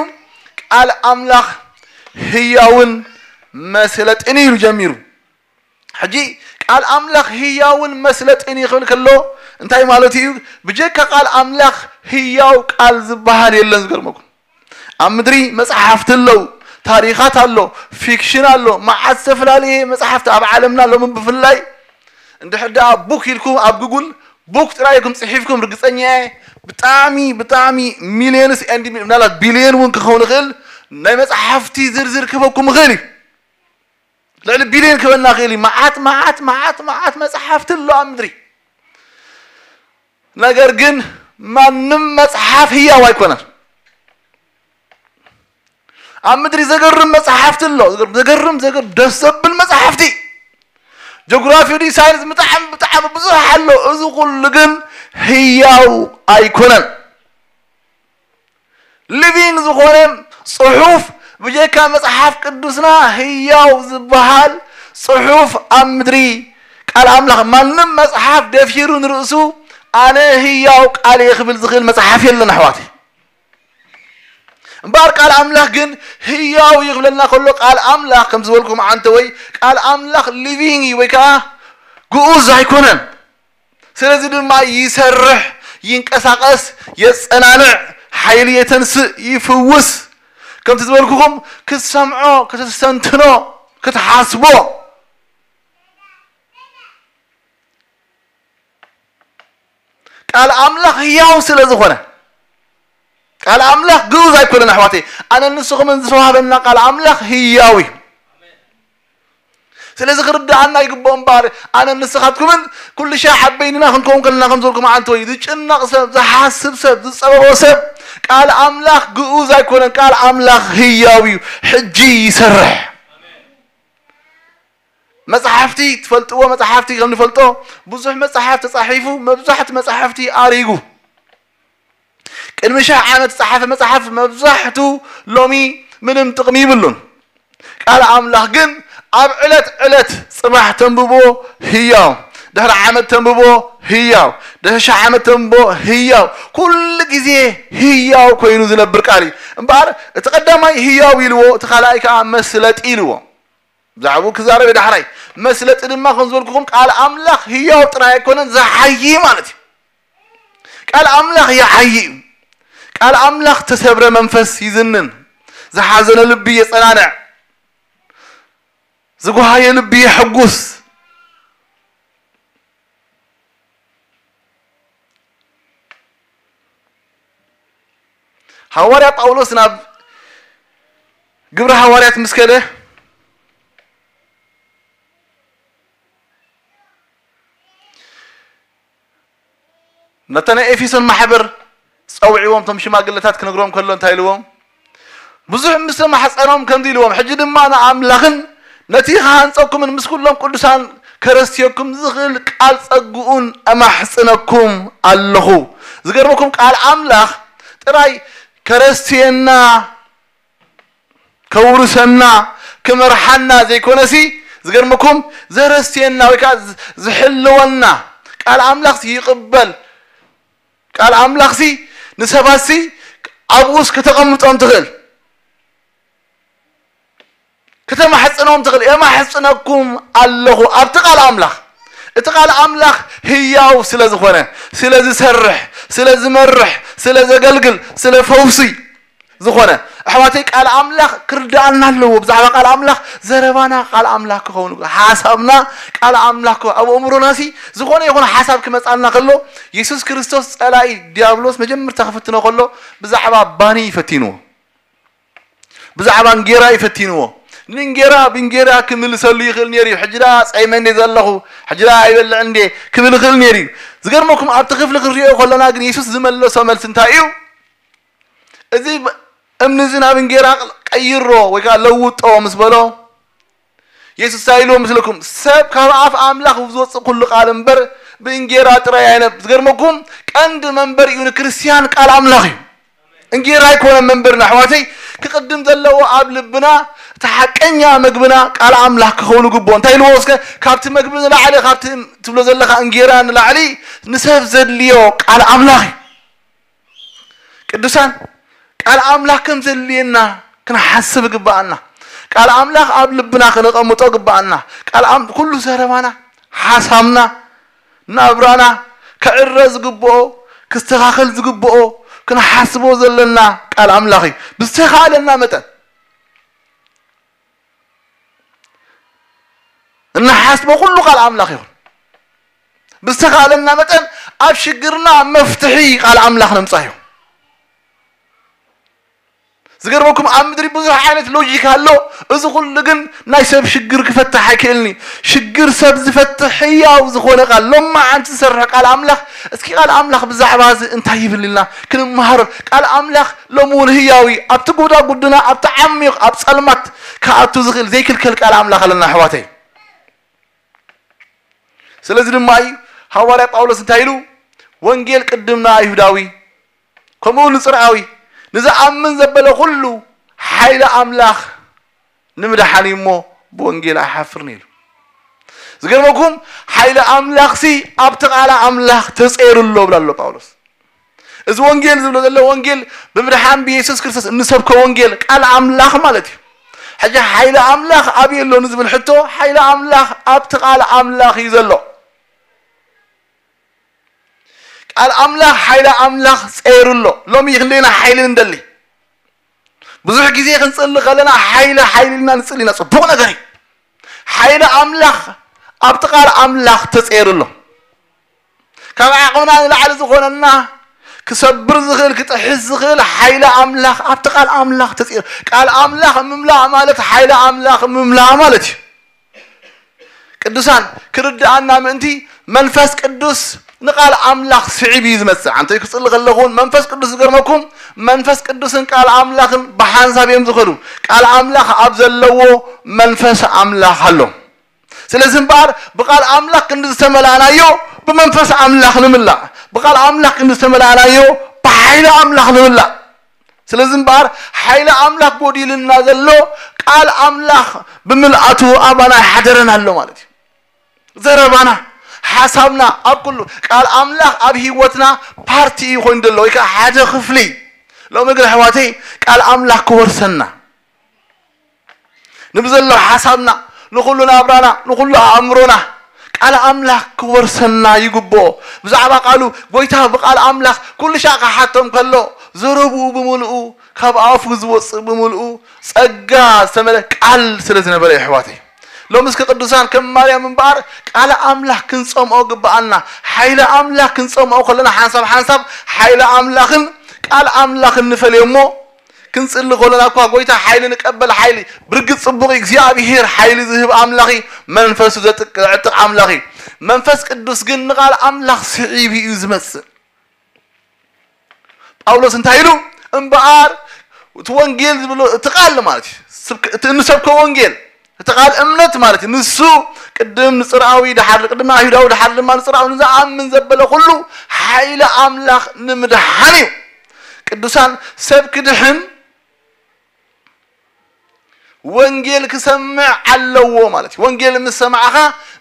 ቃል ኣምላኽ ህያውን መስለጥን እዩ ኢሉ ጀሚሩ። ሕጂ ቃል ኣምላኽ ህያውን መስለጥን እዩ ክብል ከሎ እንታይ ማለት እዩ? ብጀካ ቃል ኣምላኽ ህያው ቃል ዝበሃል የለን። ዝገርመኩም ኣብ ምድሪ መጽሓፍቲ ኣለዉ፣ ታሪኻት ኣሎ፣ ፊክሽን ኣሎ፣ መዓት ዝተፈላለየ መጽሓፍቲ ኣብ ዓለምና ሎሚ ብፍላይ እንድሕር ደኣ ቡክ ኢልኩም ኣብ ጉጉል ቡክ ጥራይ ኢልኩም ጽሒፍኩም ርግጸኛ እየ ብጣዕሚ ብጣዕሚ ሚልዮንስ ኤንድ ምናልባት ቢልዮን እውን ክኸውን ይኽእል ናይ መጽሓፍቲ ዝርዝር ክህበኩም ይኽእል እዩ። ልዕሊ ቢልዮን ክበና ክእል እዩ። መዓት መዓት መዓት መዓት መጽሓፍቲ ኣሎ ኣብ ምድሪ። ነገር ግን ማንም መጽሓፍ ህያው ኣይኮነን። ኣብ ምድሪ ዘገርም መጽሓፍቲ ኣሎ። ዘገርም ዘገርም ደስ ዘብል መጽሓፍቲ ጆግራፊ ዲ ሳይንስ ብጣዕሚ ብጣዕሚ ብዙሕ ኣሎ። እዚ ኩሉ ግን ህያው ኣይኮነን። ሊቪንግ ዝኾነ ጽሑፍ ብጀካ መጽሓፍ ቅዱስና ህያው ዝበሃል ጽሑፍ ኣብ ምድሪ ቃል ኣምላኽ ማንም መጽሓፍ ደፊሩ ንርእሱ ኣነ ህያው ቃል እየ ክብል ዝኽእል መጽሓፍ የለን ኣሕዋት። እምበኣር ቃል ኣምላኽ ግን ህያው እዩ ክብለና ከሎ ቃል ኣምላኽ ከም ዝበልኩም ዓንተ ወይ ቃል ኣምላኽ ሊቪንግ እዩ ወይ ከዓ ግኡዝ ኣይኮነን። ስለዚ ድማ ይሰርሕ፣ ይንቀሳቐስ፣ የጸናንዕ፣ ሓይሊ የተንስእ፣ ይፍውስ። ከምቲ ዝበልኩኹም ክትሰምዖ፣ ክትስተንትኖ፣ ክትሓስቦ ቃል ኣምላኽ ህያው ስለ ዝኾነ ቃል ኣምላኽ ግኡዝ ኣይኮነን ኣሕዋተይ። ኣነ ንስኹምን ዝተዋህበና ቃል ኣምላኽ ህያው እዩ። ስለዚ ክርድኣና ይግብኦ እምበኣር፣ ኣነ ንስኻትኩምን ኩሉ ሻዕ ኣብ በይንና ክንከውን ከለና ከም ዝበልኩም ኣንተ ወይ ዝጭነቕ ሰብ፣ ዝሓስብ ሰብ፣ ዝጸበቦ ሰብ፣ ቃል ኣምላኽ ግኡዝ ኣይኮነን፣ ቃል ኣምላኽ ህያው እዩ፣ ሕጂ ይሰርሕ። መጽሓፍቲ ትፈልጥዎ፣ መጽሓፍቲ ከም ንፈልጦ ብዙሕ መጽሓፍ ተጻሒፉ፣ መብዛሕቱ መጽሓፍቲ ኣሪጉ። ቅድሚ ሽሕ ዓመት ዝጸሓፈ መጽሓፍ መብዛሕቱ ሎሚ ምንም ጥቕሚ ይብሉን። ቃል ኣምላኽ ግን ኣብ ዕለት ዕለት ጽባሕ ተንብቦ ህያው፣ ድሕሪ ዓመት ተንብቦ ህያው፣ ድሕሪ ሽሕ ዓመት ተንብቦ ህያው፣ ኩሉ ግዜ ህያው ኮይኑ ዝነብር ቃል እዩ። እምበኣር እቲ ቀዳማይ ህያው ኢልዎ፣ እቲ ካልኣይ ከኣ መስለጢ ኢልዎ። ብዛዕባኡ ክዛረብ እየ ዳሕራይ። መስለጢ ድማ ከም ዝበልኩኹም ቃል ኣምላኽ ህያው ጥራይ ኣይኮነን፣ ዝሓይይ ማለት እዩ። ቃል ኣምላኽ ይዓዪ እዩ። ቃል ኣምላኽ ተሰብረ መንፈስ ይዝንን፣ ዝሓዘነ ልቢ የጸናንዕ፣ ዝጓሃየ ልቢ የሐጉስ። ሃዋርያ ጳውሎስ ናብ ግብረ ሃዋርያት ምስ ከደ፣ ነታ ናይ ኤፌሶን ማሕበር ጸውዕዎም፣ እቶም ሽማግለታት ክነግሮም ከሎ እንታይ ኢልዎም? ብዙሕ ምስ ተማሕጸኖም ከምዚ ኢልዎም፣ ሕጂ ድማ ንኣምላኽን ነቲ ክሃንጸኩምን ምስ ኩሎም ቅዱሳን ከረስትየኩም ዝኽእል ቃል ጸግኡን እማሕጽነኩም ኣለኹ። ዝገርመኩም ቃል ኣምላኽ ጥራይ ከረስትየና፣ ከውርሰና፣ ክመርሓና ዘይኮነሲ፣ ዝገርመኩም ዘረስትየና ወይ ከዓ ዝ-፣ ዝሕልወና ቃል ኣምላኽ ይቕበል። ቃል ኣምላኽሲ ንሰባትሲ ኣብኡስ ከተቐምጦም ትኽእል፣ ከተማሕጽኖም ትኽእል። የማሕጽነኩም ኣለኹ ኣብቲ ቃል ኣምላኽ። እቲ ቃል ኣምላኽ ህያው ስለ ዝኾነ፣ ስለ ዝሰርሕ፣ ስለ ዝመርሕ፣ ስለ ዘገልግል፣ ስለ ፈውሲ ዝኾነ፣ ኣሕዋተይ፣ ቃል ኣምላኽ ክርድኣና ኣለዎ። ብዛዕባ ቃል ኣምላኽ ዘረባና ቃል ኣምላኽ ክኸውን፣ ሓሳብና ቃል ኣምላኽ ክኸውን። ኣብ ኣእምሮናሲ ዝኾነ ይኹን ሓሳብ ክመጻልና ከሎ፣ የሱስ ክርስቶስ ጸላኢ ዲያብሎስ መጀመርታ ክፍትኖ ከሎ ብዛዕባ ባኒ ይፈቲንዎ። ብዛዕባ እንጌራ ይፈቲንዎ። ንእንጌራ ብእንጌራ ክምልሰሉ ይኽእል ነይሩ እዩ። ሕጂ ደኣ ጸይመ እንዴ ዘለኹ፣ ሕጂ ደኣ ኣይበልዕ እንዴ ክብል ይኽእል ነይሩ እዩ። ዝገርመኩም ኣብቲ ክፍሊ ክንሪኦ ከለና ግን የሱስ ዝመለሶ መልሲ እንታይ እዩ? እዚ ብ-፣ እምኒ እዚ ናብ እንጌራ ቀይሮ ወይ ከዓ ለውጦ ምስ በሎ፣ የሱስ እንታይ ኢልዎ ምስልኩም? ሰብ ካብ ኣፍ ኣምላኽ ዝወፅእ ኩሉ ቃል እምበር ብእንጌራ ጥራይ ኣይነብ-፣ ዝገርመኩም ቀንዲ መንበር እዩ ንክርስቲያን ቃል ኣምላኽ እዩ። እንጌራ ኣይኮነን መንበርና ኣሕዋተይ፣ ክቕድም ዘለዎ ኣብ ልብና እቲ ሓቀኛ መግብና ቃል ኣምላኽ ክኸውን ይግብኦ። እንታይ ኢልዎ እስከ? ካብቲ መግቢ ንላዕሊ፣ ካብቲ ትብሎ ዘለኻ እንጌራ ንላዕሊ ንሰብ ዘድልዮ ቃል ኣምላኽ እዩ። ቅዱሳን፣ ቃል ኣምላኽ ከም ዘድልየና ክንሓስብ ይግብኣና። ቃል ኣምላኽ ኣብ ልብና ከነቐምጦ ይግብኣና። ቃል ኣም-፣ ኩሉ ዘረባና፣ ሓሳብና፣ ናብራና ክዕረ ዝግብኦ፣ ክስተኻኸል ዝግብኦ፣ ክንሓስቦ ዘለና ቃል ኣምላኽ እዩ። ብዝተኻእለና መጠን እንሓስቦ ኩሉ ቃል ኣምላኽ ይኹን። ብዝተኻእለና መጠን ኣብ ሽግርና መፍትሒ ቃል ኣምላኽ ነምጻ እዩ። ዝገርመኩም ኣብ ምድሪ ብዙሕ ዓይነት ሎጂክ ኣሎ። እዚ ኩሉ ግን ናይ ሰብ ሽግር ክፈትሕ ኣይክእልኒ። ሽግር ሰብ ዝፈትሕ ህያው ዝኾነ ቃል፣ ሎማዓንቲ ዝሰርሕ ቃል ኣምላኽ። እስኪ ቃል ኣምላኽ ብዛዕባ እዚ እንታይ ይብል ኢልና ክንመሃሮ። ቃል ኣምላኽ ሎሚ እውን ህያው እዩ። ኣብቲ ጉዳ ጉድና፣ ኣብቲ ዓሚቕ፣ ኣብ ጸልማት ክኣቱ ዝኽእል ዘይክልከል ቃል ኣምላኽ ኣለና ኣሕዋተይ። ስለዚ ድማ እዩ ሃዋርያ ጳውሎስ እንታይ ኢሉ? ወንጌል ቅድም ንኣይሁዳዊ፣ ከምኡ ንጽርኣዊ፣ ንዝኣምን ዘበለ ኩሉ ሓይሊ ኣምላኽ ንምድሓን እዩ እሞ ብወንጌል ኣይሓፍርን ኢሉ። ዝገርመኩም ሓይሊ ኣምላኽሲ ኣብቲ ቃል ኣምላኽ ተጸይሩ ኣሎ ብላ ኣሎ ጳውሎስ። እዚ ወንጌል ዝብሎ ዘሎ ወንጌል ብምድሓን ብየሱስ ክርስቶስ እንሰብኮ ወንጌል ቃል ኣምላኽ ማለት እዩ። ሕጂ ሓይሊ ኣምላኽ ኣበይ ኣሎ ንዝብል ሕቶ፣ ሓይሊ ኣምላኽ ኣብቲ ቃል ኣምላኽ እዩ ዘሎ። ቃል ኣምላኽ ሓይሊ ኣምላኽ ጸይሩ ኣሎ። ሎሚ ክንደይና ሓይሊ ንደሊ። ብዙሕ ግዜ ክንጽሊ ከለና ሓይሊ፣ ሓይሊ ኢልና ንጽሊ ኢና። ጽቡቕ ነገር እዩ። ሓይሊ ኣምላኽ ኣብቲ ቃል ኣምላኽ ተጸይሩ ኣሎ። ካብ ዓቕምና ንላዕሊ ዝኾነና ክሰብር ዝኽእል፣ ክጥሕስ ዝኽእል ሓይሊ ኣምላኽ ኣብቲ ቃል ኣምላኽ ተጸይሩ። ቃል ኣምላኽ ምምላእ ማለት ሓይሊ ኣምላኽ ምምላእ ማለት እዩ። ቅዱሳን፣ ክርድኣና ምእንቲ መንፈስ ቅዱስ ንቃል ኣምላኽ ስዒብ እዩ ዝመጽእ። ኣንተ ክጽሊ ከለኹን መንፈስ ቅዱስ ዝገርመኩም፣ መንፈስ ቅዱስን ቃል ኣምላኽን ብሓንሳብ እዮም ዝኸዱ። ቃል ኣምላኽ ኣብ ዘለዎ መንፈስ ኣምላኽ ኣሎ። ስለዚ እምበኣር ብቃል ኣምላኽ ክንዲ ዝተመላእናዮ ብመንፈስ ኣምላኽ ንምላእ። ብቃል ኣምላኽ ክንዲ ዝተመላእናዮ ብሓይሊ ኣምላኽ ንምላእ። ስለዚ እምበኣር ሓይሊ ኣምላኽ ጎዲልና ዘሎ ቃል ኣምላኽ ብምልኣቱ ኣባና ይሓደረና ኣሎ ማለት እዩ። ዘረባና፣ ሓሳብና፣ ኣብ ኩሉ ቃል ኣምላኽ ኣብ ህይወትና ፓርቲ እዩ ኮይኑ ዘሎ፣ ወይ ከዓ ሓደ ክፍሊ። ሎሚ ግን ኣሕዋተይ ቃል ኣምላኽ ክወርሰና፣ ንብዘሎ ሓሳብና፣ ንኹሉ ናብራና፣ ንኹሉ ኣእምሮና ቃል ኣምላኽ ክወርሰና ይግብኦ። ብዛዕባ ቃሉ፣ ጎይታ ብቃል ኣምላኽ ኩሉ ሻዕ ክሓቶም ከሎ፣ ዘረብኡ ብምልኡ፣ ካብ ኣፉ ዝወፅእ ብምልኡ ጸጋ ዝተመለ ቃል ስለ ዝነበረ፣ የሕዋተይ፣ ሎሚ እስከ ቅዱሳን ከም ማርያም እምበኣር ቃል ኣምላኽ ክንጸምኦ ግብኣና። ሓይሊ ኣምላኽ ክንጸምኦ ከለና፣ ሓንሳብ ሓንሳብ ሓይሊ ኣምላኽን ቃል ኣምላኽን ንፈልዮ እሞ፣ ክንጽሊ ከለና እኳ ጎይታ ሓይሊ ንቀበል። ሓይሊ ብርግጽ ጽቡቕ እዩ። እግዚኣብሄር ሓይሊ ዝህብ ኣምላኽ እዩ። መንፈሱ ዘጥቅ-፣ ዘዕጥቕ ኣምላኽ እዩ። መንፈስ ቅዱስ ግን ንቃል ኣምላኽ ስዒቡ እዩ ዝመጽእ። ጳውሎስ እንታይ ኢሉ? እምበኣር እቲ ወንጌል ዝብሎ እቲ ቃል ማለት እዩ። ስብክ-፣ እቲ እንሰብኮ ወንጌል፣ እቲ ቃል እምነት ማለት እዩ። ንሱ ቅድም ንጽርኣዊ፣ ደሓር ቅድም ኣይሁዳዊ፣ ደሓር ድማ ንጽርኣዊ ንዝኣምን ዘበለ ኩሉ ሓይሊ ኣምላኽ ንምድሓን እዩ። ቅዱሳን፣ ሰብ ክድሕን ወንጌል ክሰምዕ ኣለዎ ማለት እዩ። ወንጌል ምስ ሰማዕኻ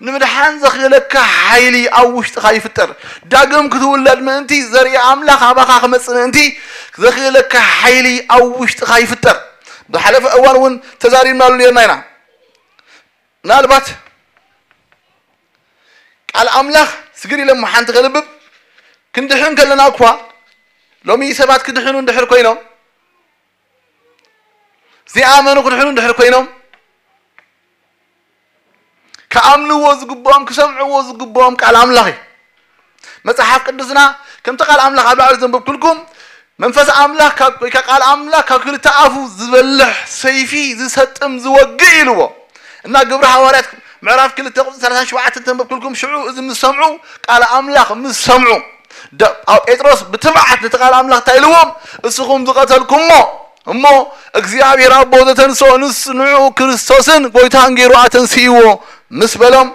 ንምድሓን ዘኽእለካ ሓይሊ ኣብ ውሽጥኻ ይፍጠር። ዳግም ክትውለድ ምእንቲ፣ ዘርኢ ኣምላኽ ኣባኻ ክመጽእ ምእንቲ ዘኽእለካ ሓይሊ ኣብ ውሽጥኻ ይፍጠር። ብሓለፈ እዋን እውን ተዛሪብናሉ ነርና ኢና። ምናልባት ቃል ኣምላኽ ስግር ኢለ እሞ ሓንቲ ከንብብ፣ ክንድሕን ከለና እኳ፣ ሎሚ ሰባት ክድሕኑ እንድሕር ኮይኖም፣ ዘይኣመኑ ክድሕኑ እንድሕር ኮይኖም፣ ክኣምንዎ ዝግብኦም፣ ክሰምዕዎ ዝግብኦም ቃል ኣምላኽ እዩ። መጽሓፍ ቅዱስና ከምቲ ቃል ኣምላኽ ኣብ ላዕሊ ዘንበብኩልኩም፣ መንፈስ ኣምላኽ ካብ፣ ወይ ከዓ ቃል ኣምላኽ ካብ ክልተ ኣፉ ዝበልሕ ሰይፊ ዝሰጥም ዝወግእ ኢልዎ። እና ግብሪ ሃዋርያት ምዕራፍ ክልተ ቁጽሪ ሰላሳን ሸውዓተን ተንበብኩልኩም፣ ሽዑ እዚ ምስ ሰምዑ፣ ቃል ኣምላኽ ምስ ሰምዑ፣ ደ-፣ ኣብ ጴጥሮስ ብትብዓት ነቲ ቃል ኣምላኽ እንታይ ኢልዎም? እስኹም ዝቐተልኩሞ እሞ እግዚኣብሔር ኣቦ ዘተንስኦ ንስ-፣ ንዕኡ ክርስቶስን ጎይታን ገይሩ ኣተንስእዎ ምስ በሎም፣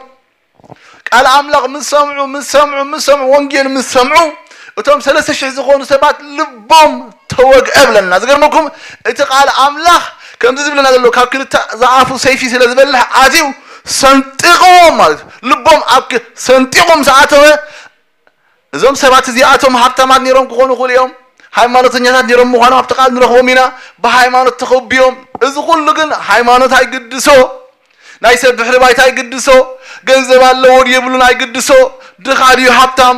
ቃል ኣምላኽ ምስ ሰምዑ፣ ምስ ሰምዑ፣ ምስ ሰምዑ፣ ወንጌል ምስ ሰምዑ፣ እቶም ሰለስተ ሽሕ ዝኾኑ ሰባት ልቦም ተወግአ ብለና። ዝገርመኩም፣ እቲ ቃል ኣምላኽ ከምዚ ዝብለና ዘሎ፣ ካብ ክልተ ዝኣፉ ሰይፊ ስለ ዝበልሕ ኣትዩ ሰንጢቕዎም ማለት እዩ። ልቦም ኣብ ክ-፣ ሰንጢቑ ምስ ኣተወ፣ እዞም ሰባት እዚኣቶም ሃብታማት ነይሮም ክኾኑ ይኽእሉ እዮም። ሃይማኖተኛታት ነይሮም ምዃኖም ኣብቲ ቃል ንረኽቦም ኢና። ብሃይማኖት ተኸቢዮም። እዚ ኩሉ ግን ሃይማኖት ኣይግድሶ። ናይ ሰብ ድሕሪ ባይታ ኣይግድሶ። ገንዘብ ኣለዎ ድዩ የብሉን ኣይግድሶ። ድኻ ድዩ ሃብታም፣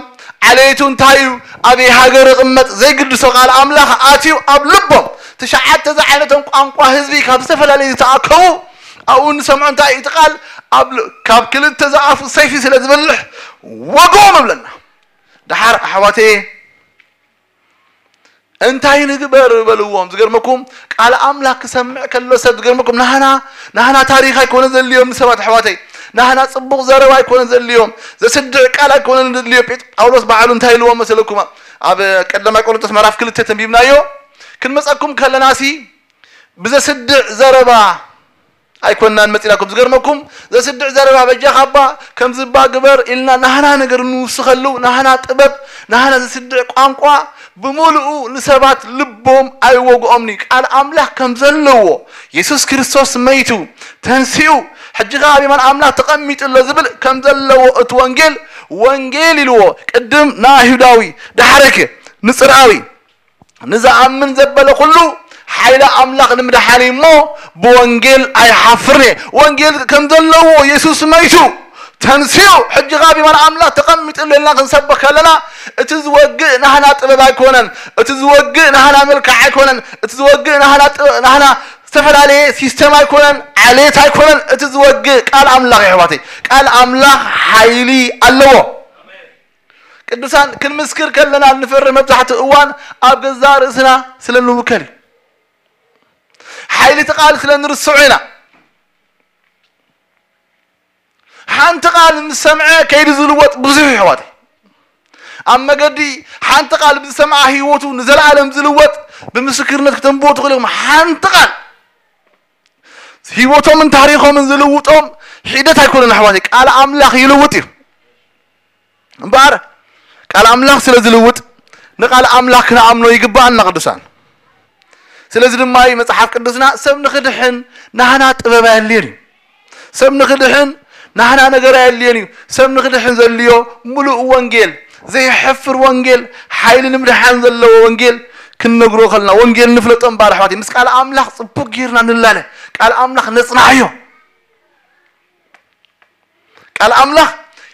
ዓሌቱ እንታይ እዩ፣ ኣበይ ሃገር ይቕመጥ ዘይግድሶ፣ ቃል ኣምላኽ ኣትዩ ኣብ ልቦም። ትሽዓተ ዝዓይነቶም ቋንቋ ህዝቢ ካብ ዝተፈላለዩ ዝተኣከቡ ኣብኡ ንሰምዖ እንታይ እዩ እቲ ቃል? ኣብ ል-፣ ካብ ክልተ ዝኣፉ ሰይፊ ስለ ዝበልሕ ወግኦም እብለና። ደሓር ኣሕዋተየ እንታይ ንግበር በልዎም። ዝገርመኩም ቃል ኣምላኽ ክሰምዕ ከሎ ሰብ ዝገርመኩም ናህና፣ ናህና ታሪኽ ኣይኮነ ዘድልዮም ንሰባት ኣሕዋተይ። ናህና ጽቡቕ ዘረባ ኣይኮነ ዘድልዮም። ዘስድዕ ቃል ኣይኮነ ዘድልዮ። ጴጥ-፣ ጳውሎስ ባዕሉ እንታይ ኢልዎም መሰለኩም? ኣብ ቀዳማይ ቆሮንቶስ ምዕራፍ ክልተ ተንቢብናዮ። ክንመጸኩም ከለናሲ ብዘስድዕ ዘረባ ኣይኮናን መጺናኩም። ዝገርመኩም ዘስድዕ ዘረባ በጃኻ እባ ከምዚ እባ ግበር ኢልና ናህና ነገር ንውስኸሉ፣ ናህና ጥበብ፣ ናህና ዘስድዕ ቋንቋ ብምሉኡ ንሰባት ልቦም ኣይወግኦምኒ። ቃል ኣምላኽ ከም ዘለዎ፣ የሱስ ክርስቶስ መይቱ፣ ተንሲኡ፣ ሕጂ ኸኣ ኣብ የማን ኣምላኽ ተቐሚጡ ኣሎ ዝብል ከም ዘለዎ እቲ ወንጌል፣ ወንጌል ኢልዎ። ቅድም ንኣይሁዳዊ፣ ዳሕረከ ንጽርኣዊ፣ ንዝኣምን ዘበለ ኩሉ ሓይሊ ኣምላኽ ንምድሓን እዩ እሞ ብወንጌል ኣይሓፍርን እየ። ወንጌል ከም ዘለዎ የሱስ መይቱ ተንሲኡ ሕጂ ኻብ የማን ኣምላኽ ተቐሚጡ ኣሎ ኢልና ክንሰብኽ ከለና እቲ ዝወግእ ናህና ጥበብ ኣይኮነን። እቲ ዝወግእ ናህና መልክዕ ኣይኮነን። እቲ ዝወግእ ናህና ጥበ-፣ ናህና ዝተፈላለየ ሲስተም ኣይኮነን፣ ዓሌት ኣይኮነን። እቲ ዝወግእ ቃል ኣምላኽ እዩ ኣሕዋተይ። ቃል ኣምላኽ ሓይሊ ኣለዎ። ቅዱሳን ክንምስክር ከለና እንፈርህ መብዛሕትኡ እዋን ኣብ ገዛእ ርእስና ስለ እንውከል እዩ። ሓይሊ እቲ ቃል ስለ እንርስዖ ኢና። ሓንቲ ቃል ምስ ሰምዐ ከይዱ ዝልወጥ ብዙሕ ይሕዋት ኣብ መገዲ ሓንቲ ቃል ብዝሰምዓ ህይወቱ ንዘለዓለም ዝልወጥ ብምስክርነት ክተንብቦ ትኽእሉ ኢኹም። ሓንቲ ቃል ህይወቶምን ታሪኾምን ዝልውጦም ሒደት ኣይኮነን ኣሕዋተይ፣ ቃል ኣምላኽ ይልውጥ እዩ። እምበኣር ቃል ኣምላኽ ስለ ዝልውጥ ንቃል ኣምላኽ ክንኣምኖ ይግባኣና ቅዱሳን። ስለዚ ድማ እዩ መጽሓፍ ቅዱስና ሰብ ንኽድሕን ናህና ጥበብ ኣየድልዮን እዩ። ሰብ ንኽድሕን ናህና ነገር ኣየድልዮን እዩ። ሰብ ንኽድሕን ዘድልዮ ምሉእ ወንጌል፣ ዘይሕፍር ወንጌል፣ ሓይሊ ንምድሓን ዘለዎ ወንጌል ክንነግሮ ከለና፣ ወንጌል ንፍለጦ እምበኣር ኣሕዋተይ፣ ምስ ቃል ኣምላኽ ጽቡቕ ጌርና ንላለ፣ ቃል ኣምላኽ ነጽንዓዮ። ቃል ኣምላኽ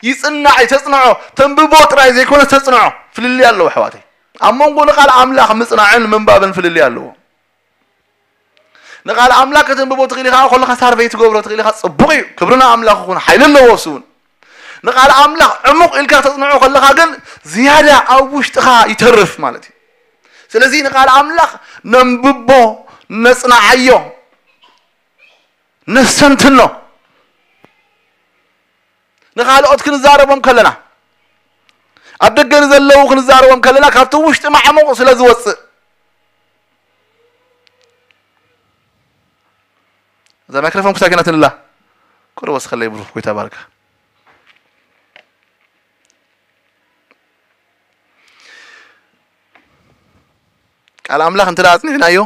ይጽናዕ እዩ፣ ተጽንዖ፣ ተንብቦ ጥራይ ዘይኮነ ተጽንዖ። ፍልልይ ኣለዎ ኣሕዋተይ። ኣብ መንጎ ንቃል ኣምላኽ ምጽናዕን ምንባብን ፍልልይ ኣለዎ። ንቃል ኣምላኽ ከተንብቦ ትኽእል ኢኻ፣ ከለኻ ሳርቨይ ትገብሮ ትኽእል ኢኻ፣ ጽቡቕ እዩ። ክብሪ ንኣምላኽ ይኹን፣ ሓይሊ ኣለዎ እሱ እውን። ንቃል ኣምላኽ ዕሙቕ ኢልካ ከተጽንዖ ከለኻ ግን ዝያዳ ኣብ ውሽጥኻ ይተርፍ ማለት እዩ። ስለዚ ንቃል ኣምላኽ ነንብቦ፣ ነጽንዓዮ፣ ነስተንትኖ። ንኻልኦት ክንዛረቦም ከለና፣ ኣብ ደገ ንዘለዉ ክንዛረቦም ከለና፣ ካብቲ ውሽጢ ማዕሙቕ ስለ ዝወጽእ። እዛ ማይክሮፎን ክሳኪናትንላ። ቁሪ ወስኸለይ ብሩኽ፣ ጎይታ ባርካ። ቃል ኣምላኽ እንተ ደኣ ኣጽኒዕናዮ፣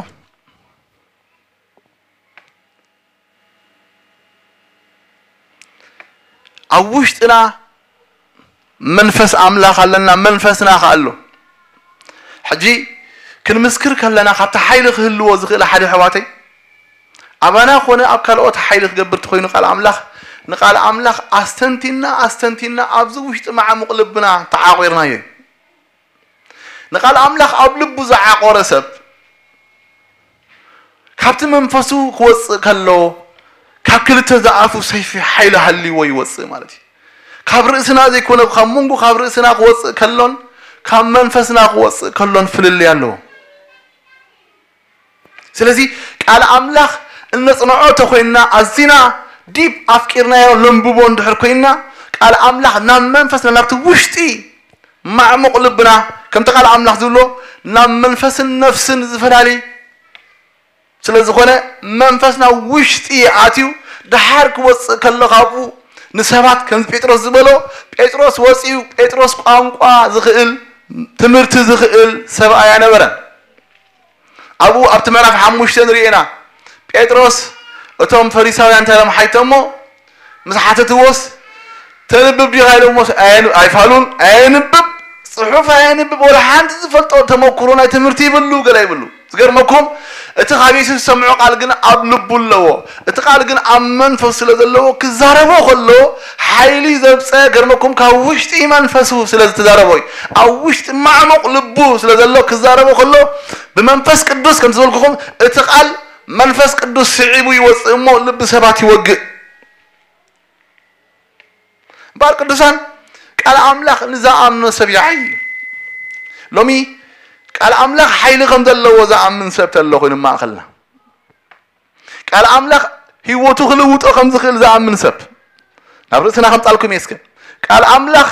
ኣብ ውሽጥና መንፈስ ኣምላኽ ኣለና፣ መንፈስና ኸኣ ኣሎ። ሕጂ ክንምስክር ከለና፣ ካብቲ ሓይሊ ክህልዎ ዝኽእል ሓደ ኣሕዋተይ፣ ኣባና ኾነ ኣብ ካልኦት ሓይሊ ክገብር ተኾይኑ ቃል ኣምላኽ፣ ንቃል ኣምላኽ ኣስተንቲና፣ ኣስተንቲና ኣብዚ ውሽጢ ማዕሙቕ ልብና ተዓቒርናዮ እዩ። ንቃል ኣምላኽ ኣብ ልቡ ዝዓቆረ ሰብ፣ ካብቲ መንፈሱ ክወጽእ ከሎ፣ ካብ ክልተ ዝኣፉ ሰይፊ ሓይሊ ሃልይዎ ይወጽእ ማለት እዩ። ካብ ርእስና ዘይኮነ፣ ካብ መንጎ ካብ ርእስና ክወጽእ ከሎን ካብ መንፈስና ክወጽእ ከሎን ፍልልይ ኣለዎ። ስለዚ ቃል ኣምላኽ እነጽንዖ ተኾይንና፣ ኣዚና ዲፕ ኣፍቂርናዮ ነንብቦ እንድሕር ኮይንና፣ ቃል ኣምላኽ ናብ መንፈስና፣ ናብቲ ውሽጢ ማዕሙቕ ልብና፣ ከምቲ ቃል ኣምላኽ ዝብሎ፣ ናብ መንፈስን ነፍስን ዝፈላሊ ስለ ዝኾነ፣ መንፈስ ናብ ውሽጢ ኣትዩ፣ ደሓር ክወጽእ ከሎ ካብኡ ንሰባት ከምዚ ጴጥሮስ ዝበሎ፣ ጴጥሮስ ወጺኡ፣ ጴጥሮስ ቋንቋ ዝኽእል፣ ትምህርቲ ዝኽእል ሰብኣይ ኣይነበረን። ኣብኡ ኣብቲ ምዕራፍ ሓሙሽተ ንርእዮ ኢና። ጴጥሮስ እቶም ፈሪሳውያን እንታይ ኢሎም ሓተሞ? ምስ ሓተትዎስ፣ "ተንብብ ዲኻ?" ኢሎምዎስ፣ "ኣየን-፣ ኣይፋሉን፣ ኣየንብብ፣ ጽሑፍ ኣየንብብ፣ ወላ ሓንቲ ዝፈልጦ ተመኩሮ ናይ ትምህርቲ ይብሉ፣ ገለ ይብሉ።" ዝገርመኩም፣ እቲ ካብ የሱስ ዝሰምዖ ቃል ግን ኣብ ልቡ ኣለዎ። እቲ ቃል ግን ኣብ መንፈሱ ስለ ዘለዎ፣ ክዛረቦ ከሎ ሓይሊ ዘብጸ፣ ገርመኩም፣ ካብ ውሽጢ መንፈሱ ስለ ዝተዛረቦ እዩ። ኣብ ውሽጢ ማዕሙቕ ልቡ ስለ ዘሎ፣ ክዛረቦ ከሎ ብመንፈስ ቅዱስ፣ ከም ዝበልኩኹም፣ እቲ ቃል መንፈስ ቅዱስ ስዒቡ ይወጽእ እሞ፣ ልቢ ሰባት ይወግእ። እምበኣር ቅዱሳን፣ ቃል ኣምላኽ ንዝኣምኖ ሰብ ይዓዪ እዩ። ሎሚ ቃል ኣምላኽ ሓይሊ ከም ዘለዎ ዝኣምን ሰብ ተሎ ኮይኑ ማእኸልና፣ ቃል ኣምላኽ ህይወቱ ክልውጦ ከም ዝኽእል ዝኣምን ሰብ፣ ናብ ርእስና ከምጻልኩም እየ እስከ። ቃል ኣምላኽ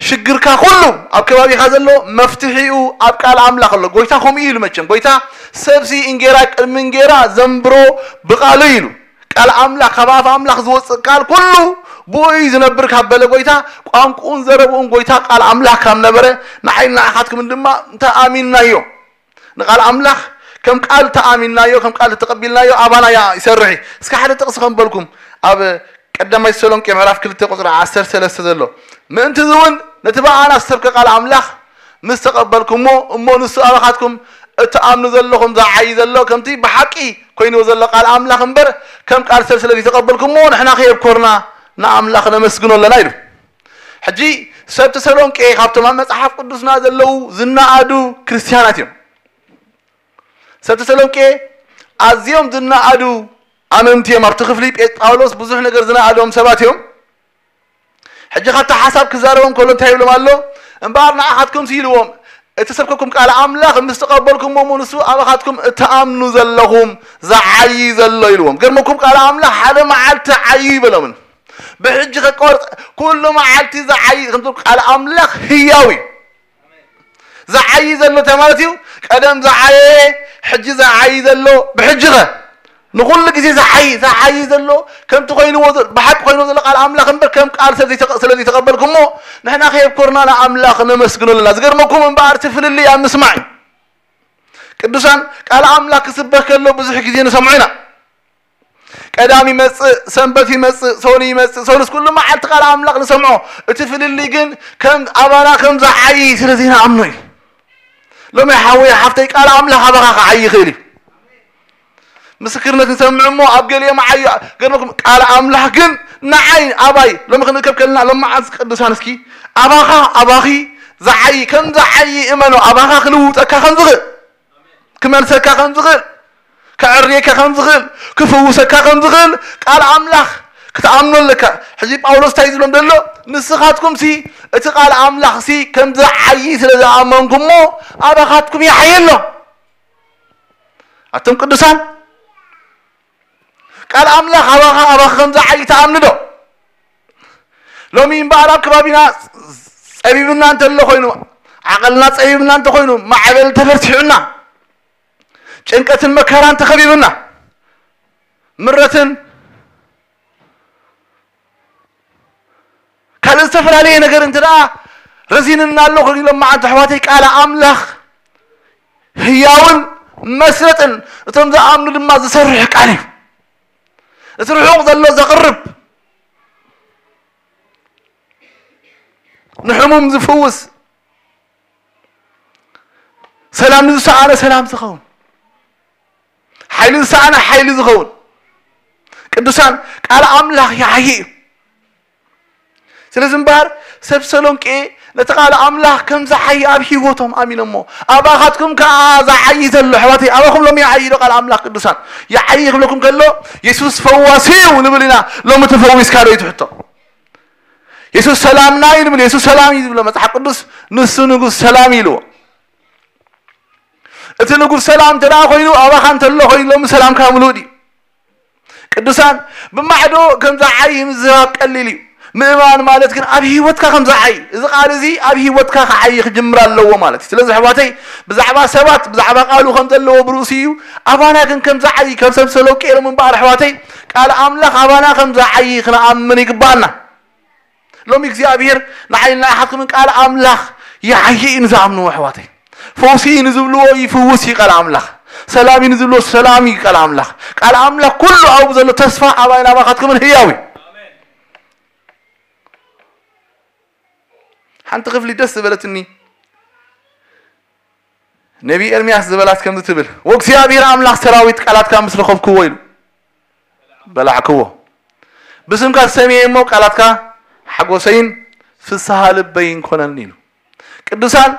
ሽግርካ ኩሉ፣ ኣብ ከባቢኻ ዘሎ መፍትሒኡ ኣብ ቃል ኣምላኽ ኣሎ። ጎይታ ከምኡ እዩ ኢሉ መቸም። ጎይታ፣ "ሰብሲ እንጌራ ቅድሚ እንጌራ ዘንብሮ ብቃሉ" እዩ ኢሉ። ቃል ኣምላኽ፣ ካብ ኣፍ ኣምላኽ ዝወጽእ ቃል ኩሉ ብኡ እዩ ዝነብር ካብ በለ ጎይታ፣ ቋንቁኡን ዘረብኡን ጎይታ ቃል ኣምላኽ ካብ ነበረ፣ ንዓይን ንዓኻትኩምን ድማ እንተ ኣሚንናዮ፣ ንቃል ኣምላኽ ከም ቃል ተኣሚንናዮ፣ ከም ቃል ተቐቢልናዮ፣ ኣባና ያ-፣ ይሰርሕ እዩ። እስከ ሓደ ጥቕሲ ከም በልኩም፣ ኣብ ቀዳማይ ተሰሎንቄ ምዕራፍ ክልተ ቁጽሪ ዓሰርተ ሰለስተ ዘሎ፣ "ምእንቲ እዚ እውን ነቲ ብኣና ዝተሰብከ ቃል ኣምላኽ ምስ ተቐበልኩሞ፣ እሞ ንሱ ኣባኻትኩም እትኣምኑ ዘለኹም ዝዓዪ ዘሎ፣ ከምቲ ብሓቂ ኮይንዎ ዘሎ ቃል ኣምላኽ እምበር፣ ከም ቃል ሰብ ስለ ዘይተቐበልኩሞ፣ ንሕና ከየብኮርና ንኣምላኽ ነመስግኖ ኣለና" ኢሉ። ሕጂ ሰብ ተሰሎንቄ ካብቶም ኣብ መጽሓፍ ቅዱስና ዘለዉ ዝነኣዱ ክርስትያናት እዮም። ሰብ ተሰሎንቄ ኣዝዮም ዝነኣዱ ኣመንቲ እዮም። ኣብቲ ክፍሊ ጴ-፣ ጳውሎስ ብዙሕ ነገር ዝነኣዶም ሰባት እዮም። ሕጂ ካብቲ ሓሳብ ክዛረቦም ከሎ እንታይ ይብሎም ኣሎ? "እምበኣር ንዓኻትኩም" ኢልዎም፣ "እተሰብከኩም ቃል ኣምላኽ ምስ ተቐበልኩሞ፣ እሞ ንሱ ኣባኻትኩም እትኣምኑ ዘለኹም ዝዓዪ ዘሎ" ኢልዎም። ገርመኩም፣ ቃል ኣምላኽ ሓደ መዓልቲ ዓዩ ይበሎምን። ብሕጂ ከቋርጽ ኩሉ መዓልቲ ዝዓይ ከምቲ ቃል ኣምላኽ ህያው እዩ። ዝዓይ ዘሎ እንታይ ማለት እዩ? ቀደም ዝዓየ፣ ሕጂ ዝዓይ ዘሎ፣ ብሕጂ ኸ ንኹሉ ግዜ ዝዓይ ዝዓይ ዘሎ ከምቲ ኮይንዎ ዘሎ፣ ብሓቂ ኮይንዎ ዘሎ ቃል ኣምላኽ እምበር ከም ቃል ሰብ ዘይተቐ- ስለ ዘይተቐበልኩሞ ንሕና ከየብኮርና ንኣምላኽ ነመስግኖ ኣለና። ዝገርመኩም እምበኣር እቲ ፍልልይ ኣብ ምስማዕ እዩ። ቅዱሳን ቃል ኣምላኽ ክስበክ ከሎ ብዙሕ ግዜ ንሰምዖ ኢና። ቀዳም ይመጽእ፣ ሰንበት ይመጽእ፣ ሰኑ ይመጽእ፣ ሰኑስ ኩሉ መዓልቲ ቃል ኣምላኽ ንሰምዖ። እቲ ፍልልይ ግን ከም ኣባና ከም ዝዓይ ስለ ዘይንኣምኖ እዩ። ሎሚ ሓወይ ሓፍተይ ቃል ኣምላኽ ኣባኻ ክዓይ ይኽእል እዩ። ምስክርነት ንሰምዕ እሞ ኣብ ገሊኦም ዓዩ ገርመኩም ቃል ኣምላኽ ግን ንዓይ ኣባይ ሎሚ ክንእከብ ከለና ሎም መዓልቲ ቅዱሳን እስኪ ኣባኻ ኣባኺ ዝዓይ ከም ዝዓይ እመኖ ኣባኻ ክልውጠካ ከም ዝኽእል ክመልሰካ ከም ዝኽእል ከዕርየካ ከም ዝኽእል ክፍውሰካ ከም ዝኽእል ቃል ኣምላኽ ክትኣምኖ ኣለካ። ሕዚ ጳውሎስ እንታይ ዝብሎም ዘሎ ንስኻትኩም ሲ እቲ ቃል ኣምላኽ ሲ ከም ዝዓይ ስለ ዝኣመንኩሞ ኣባኻትኩም ይዓየ ኣሎ። ኣቶም ቅዱሳን ቃል ኣምላኽ ኣባኻ ኣባኻ ከም ዝዓይ ትኣምኒ ዶ? ሎሚ እምበኣር ኣብ ከባቢና ጸቢብና እንተሎ ኮይኑ ዓቐልና ጸቢብና እንተኮይኑ ማዕበል ተፈርቲሑና ጭንቀትን መከራን ተኸቢብና ምረትን ካልእ ዝተፈላለየ ነገር እንተ ደኣ ረዚንና ኣሎ ኮይኑ ኢሎም መዓልቲ ኣሕዋተይ ቃል ኣምላኽ ህያውን መስረጥን እቶም ዝኣምኑ ድማ ዝሰርሕ ቃል እዩ። እቲ ርሑቕ ዘሎ ዘቕርብ ንሕሙም ዝፍውስ ሰላም ንዝሰኣነ ሰላም ዝኸውን ሓይሊ ዝሰኣነ ሓይሊ ዝኸውን ቅዱሳን ቃል ኣምላኽ ይዓዪ እዩ። ስለዚ እምበኣር ሰብ ሰሎንቄ ነቲ ቃል ኣምላኽ ከም ዝዓዪ ኣብ ህይወቶም ኣሚኖሞ ኣባኻትኩም ከዓ ዝዓዪ ዘሎ ኣሕዋተይ ኣባኹም ሎም ይዓዪ ዶ ቃል ኣምላኽ ቅዱሳን ይዓዪ ክብለኩም ከሎ የሱስ ፈዋሲ እዩ ንብል ኢና። ሎሚ ተፈዊስካ ዶ እዩ ትሕቶ? የሱስ ሰላምና እዩ ንብል። የሱስ ሰላም እዩ ዝብሎ መጽሓፍ ቅዱስ። ንሱ ንጉስ ሰላም እዩ ኢልዎ። እቲ ንጉስ ሰላም እንተ ደኣ ኮይኑ ኣባኻ እንተሎ ኮይኑ ሎሚ ሰላምካ ምሉእ ድዩ? ቅዱሳን ብማዕዶ ከም ዝዓዪ ምዝራብ ቀሊል እዩ። ምእማን ማለት ግን ኣብ ህይወትካ ከም ዝዓዪ እዚ ቃል እዚ ኣብ ህይወትካ ክዓዪ ክጅምር ኣለዎ ማለት እዩ። ስለዚ ኣሕዋተይ ብዛዕባ ሰባት ብዛዕባ ቃሉ ከም ዘለዎ ብርእሱ እዩ። ኣባና ግን ከም ዝዓዪ ከም ሰብ ሰሎንቄ ኢሎም እምበኣር ኣሕዋተይ ቃል ኣምላኽ ኣባና ከም ዝዓዪ ክንኣምን ይግባኣና። ሎሚ እግዚኣብሔር ንዓይን ንኣኻትኩምን ቃል ኣምላኽ ይዓዪ እዩ ንዝኣምንዎ ኣሕዋተይ። ፈውሲ እዩ ንዝብልዎ ይፍውስ እዩ ቃል ኣምላኽ። ሰላም እዩ ንዝብልዎ ሰላም እዩ ቃል ኣምላኽ። ቃል ኣምላኽ ኩሉ ኣብኡ ዘሎ ተስፋ ኣባይን ኣባኻትኩምን ህያው እዩ። ሓንቲ ክፍሊ ደስ ዝበለትኒ ነቢ ኤርምያስ ዝበላት ከምዚ ትብል፣ ወእግዚኣብሔር ኣምላኽ ሰራዊት ቃላትካ ምስ ረኸብክዎ ኢሉ በላዕክዎ። ብስምካ ሰምየ እሞ ቃላትካ ሓጎሰይን ፍስሃ ልበይን ኮነኒ ኢሉ። ቅዱሳን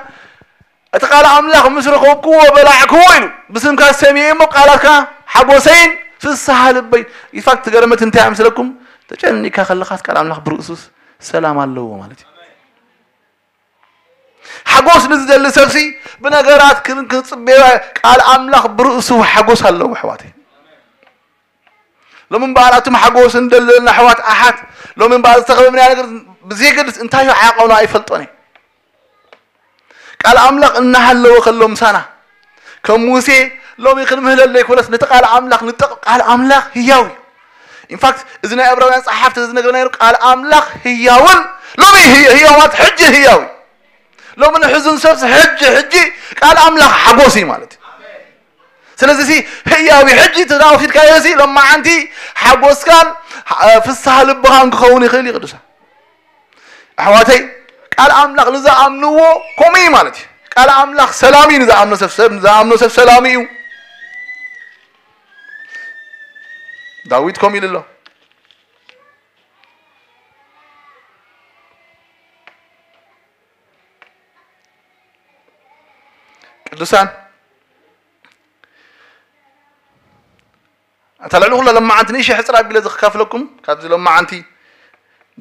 እቲ ቃል ኣምላኽ ምስ ረኸብክዎ በላዕክዎ ኢሉ። ብስምካ ሰምየ እሞ ቃላትካ ሓጎሰይን ፍስሃ ልበይን። ኢንፋክት ትገርመት እንታይ ምስለኩም ተጨኒካ ከለኻስ ቃል ኣምላኽ ብርእሱስ ሰላም ኣለዎ ማለት እዩ። ሓጎስ ንዝደሊ ሰብሲ ብነገራት ክጽበዮ ቃል ኣምላኽ ብርእሱ ሓጎስ ኣለዎ ኣሕዋተይ። ሎሚ እምበኣር ኣቱም ሓጎስ እንደለና ኣሕዋት ኣሓት ሎሚ እምበኣር ዝተኸበብናዮ ነገር ብዘየገድስ እንታይ እዩ ዓቐኑ ኣይፈልጦን እየ። ቃል ኣምላኽ እናሃለወ ከሎ ምሳና ከም ሙሴ ሎሚ ክንምህለለ ይኮነስ ነቲ ቃል ኣምላኽ ንጠቕ ቃል ኣምላኽ ህያው እዩ። ኢንፋክት እዚ ናይ ዕብራውያን ጸሓፍቲ ዝነግረና ነይሩ ቃል ኣምላኽ ህያውን ሎሚ ህያው ማለት ሕጂ ህያው እዩ። ሎሚ ንሕዙን ሰብስ ሕጂ ሕጂ ቃል ኣምላኽ ሓጎስ እዩ ማለት እዩ። ስለዚ ሲ ህያዊ ሕጂ ተዳወፊድካዮ ሲ ሎማዓንቲ ሓጎስካን ፍስሃ ልብኻን ክኸውን ይኽእል እዩ። ቅዱሳን ኣሕዋተይ ቃል ኣምላኽ ንዝኣምንዎ ከምኡ እዩ ማለት እዩ። ቃል ኣምላኽ ሰላም እዩ ንዝኣምኖ ሰብ ሰብ ንዝኣምኖ ሰብ ሰላም እዩ። ዳዊት ከምኡ ኢሉ ኣሎ። ቅዱሳን ኣታ ልዕሊ ኩላ ለማዓንቲ ንእሽሕ ሕፅር ኣቢለ ዝክካፍለኩም ካብዚ ለማዓንቲ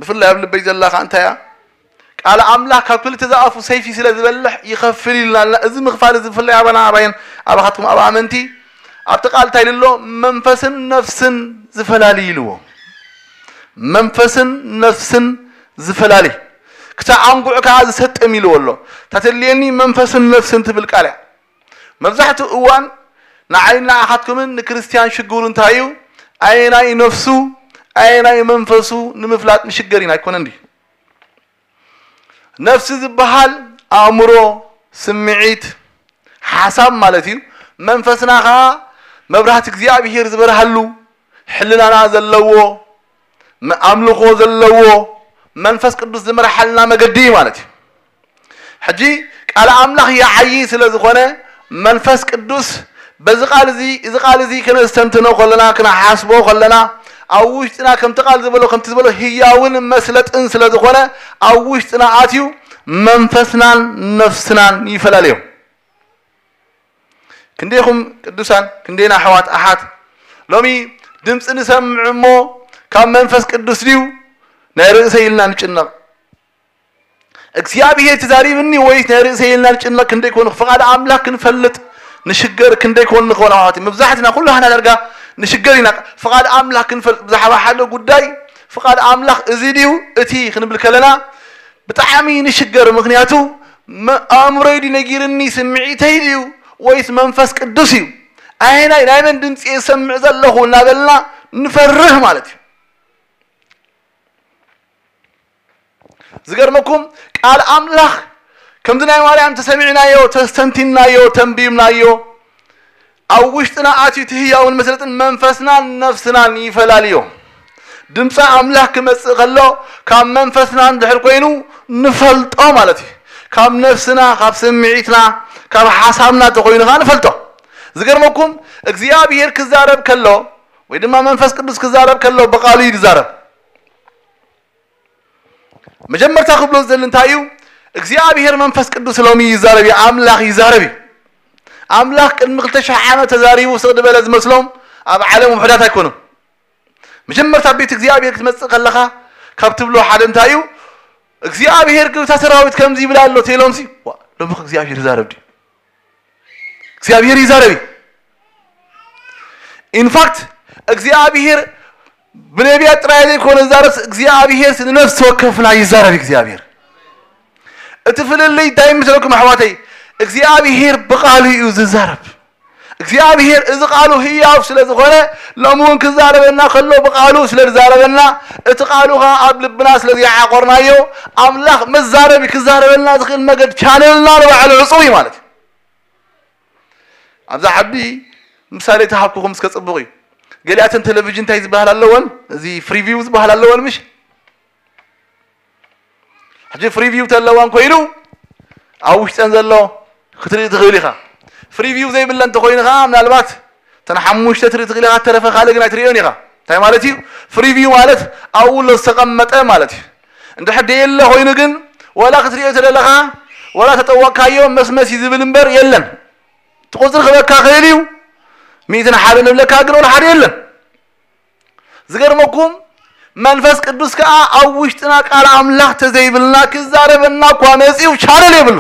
ብፍላይ ኣብ ልበይ ዘላ ከዓ እንታይ እያ? ቃል ኣምላኽ ካብ ክልተ ዝኣፉ ሰይፊ ስለ ዝበልሕ ይኸፍል ኢልና ኣለና። እዚ ምኽፋል እዚ ብፍላይ ኣባና ኣባየን ኣባኻትኩም ኣብ ኣመንቲ ኣብቲ ቃል እንታይ ኢሉ ኣሎ? መንፈስን ነፍስን ዝፈላሊ ኢልዎ። መንፈስን ነፍስን ዝፈላሊ፣ ክሳብ ኣንጉዕ ከዓ ዝሰጥም ኢልዎ ኣሎ። እታ ተድልየኒ መንፈስን ነፍስን ትብል ቃል እያ። መብዛሕትኡ እዋን ንዓይን ንዓኻትኩምን ንክርስትያን ሽግሩ እንታይ እዩ? ኣየናይ ነፍሱ ኣየናይ መንፈሱ ንምፍላጥ ንሽገር ኢና። ኣይኮነን ድዩ? ነፍሲ ዝበሃል ኣእምሮ፣ ስምዒት፣ ሓሳብ ማለት እዩ። መንፈስና ከዓ መብራህቲ እግዚኣብሔር ዝበርሃሉ፣ ሕልናና ዘለዎ፣ ኣምልኾ ዘለዎ፣ መንፈስ ቅዱስ ዝመርሓልና መገዲ እዩ ማለት እዩ። ሕጂ ቃል ኣምላኽ ይዓዪ ስለ ዝኾነ መንፈስ ቅዱስ በዚ ቃል እዚ፣ እዚ ቃል እዚ ክነስተንትኖ ከለና፣ ክነሓስቦ ከለና፣ ኣብ ውሽጥና ከምቲ ቃል ዝበሎ፣ ከምቲ ዝበሎ ህያውን መስለጥን ስለ ዝኾነ ኣብ ውሽጥና ኣትዩ መንፈስናን ነፍስናን ይፈላለዮ። ክንደይኹም ቅዱሳን፣ ክንደይና ኣሕዋት ኣሓት ሎሚ ድምፂ ንሰምዕ እሞ ካብ መንፈስ ቅዱስ ድዩ ናይ ርእሰይ ኢልና ንጭነቕ? እግዚኣብሔር ተዛሪብኒ ወይስ ናይ ርእሰይ ኢልና ንጭነቕ? ክንደይ ኮን ፍቓድ ኣምላኽ ክንፈልጥ ንሽገር፣ ክንደይ ኮን ንኾን ኣሕዋት፣ መብዛሕትና ኩላህና ዳርጋ ንሽገር ኢና። ፍቓድ ኣምላኽ ክንፈልጥ ብዛዕባ ሓደ ጉዳይ ፍቓድ ኣምላኽ እዚ ድዩ እቲ ክንብል ከለና ብጣዕሚ ንሽገር። ምኽንያቱ መ-፣ ኣእምሮይ ድዩ ነጊርኒ፣ ስምዒተይ ድዩ ወይስ መንፈስ ቅዱስ እዩ? ኣየናይ ናይ መን ድምፂ እየ ዝሰምዕ ዘለኹ እናበልና ንፈርህ ማለት እዩ። ዝገርመኩም ቃል ኣምላኽ ከምዚ ናይ ማርያም ተሰሚዕናዮ፣ ተስተንቲናዮ፣ ተንቢብናዮ፣ ኣብ ውሽጥና ኣትዩ እቲ ህያውን መስለጥን መንፈስናን ነፍስናን ይፈላልዮ። ድምፂ ኣምላኽ ክመፅእ ከሎ ካብ መንፈስና እንድሕር ኮይኑ ንፈልጦ ማለት እዩ። ካብ ነፍስና፣ ካብ ስምዒትና፣ ካብ ሓሳብና ተኮይኑ ከዓ ንፈልጦ። ዝገርመኩም እግዚኣብሔር ክዛረብ ከሎ ወይ ድማ መንፈስ ቅዱስ ክዛረብ ከሎ ብቃሉ እዩ ዝዛረብ። መጀመርታ ክብሎ ዝደሊ እንታይ እዩ? እግዚኣብሔር መንፈስ ቅዱስ ሎሚ ይዛረብ እዩ፣ ኣምላኽ ይዛረብ እዩ። ኣምላኽ ቅድሚ ክልተ ሽሕ ዓመት ተዛሪቡ ስቕ ዝበለ ዝመስሎም ኣብ ዓለም ውሑዳት ኣይኮኑን። መጀመርታ ቤት እግዚኣብሔር ክትመጽእ ከለኻ ካብ ትብሎ ሓደ እንታይ እዩ? እግዚኣብሔር ግብታ ሰራዊት ከምዚ ይብል ኣሎ ተይሎምሲ፣ ዋ፣ ሎሚ እግዚኣብሔር ይዛረብ ድዩ? እግዚኣብሔር ይዛረብ እዩ። ኢንፋክት እግዚኣብሔር ብነቢያት ጥራይ ዘይኮነ ዝዛረብ እግዚኣብሔር ንነፍሲ ወከፍና ይዛረብ እግዚኣብሔር። እቲ ፍልልይ እንታይ ምስለኩም ኣሕዋተይ? እግዚኣብሔር ብቃሉ እዩ ዝዛረብ። እግዚኣብሔር እዚ ቃሉ ህያው ስለ ዝኾነ ሎሚ እውን ክዛረበና ከሎ ብቃሉ ስለ ዝዛረበና እቲ ቃሉ ኸዓ ኣብ ልብና ስለ ዘይዓቆርናዮ ኣምላኽ መዛረቢ ክዛረበና ዝኽእል መገድ ቻነልና ንባዕሉ ዕፁብ እዩ ማለት እዩ። ኣብዛ ዓዲ ምሳሌ ተሃብኩኹም እስከ ጽቡቕ እዩ። ገሊኣተን ቴሌቪዥን እንታይ ዝበሃል ኣለወን? እዚ ፍሪቪው ዝበሃል ኣለወን ምሽ? ሕጂ ፍሪቪው ተለዋን ኮይኑ ኣብ ውሽጠን ዘሎ ክትርኢ ትኽእል ኢኻ። ፍሪቪው ዘይብለን እንተኮይኑ ከዓ ምናልባት እተን ሓሙሽተ ትርኢ ትኽእል ኢኻ፣ ተረፈ ካልእ ግን ኣይትርእዮን ኢኻ። እንታይ ማለት እዩ? ፍሪቪው ማለት ኣብኡ ኣሎ ዝተቐመጠ ማለት እዩ። እንድሕር ደየለ ኮይኑ ግን ዋላ ክትርእዮ ተደለኻ ዋላ ተጠወቅካዮ መስመስ እዩ ዝብል እምበር የለን። እቲ ቁፅሪ ክበካ ክእል እዩ። ሚእትን ሓደ ንብለካ ግን ወላ ሓደ የለን። ዝገርመኩም መንፈስ ቅዱስ ከዓ ኣብ ውሽጥና ቃል ኣምላኽ ተዘይብልና ክዛረበና እኳ መፂኡ ቻነል የብሉ።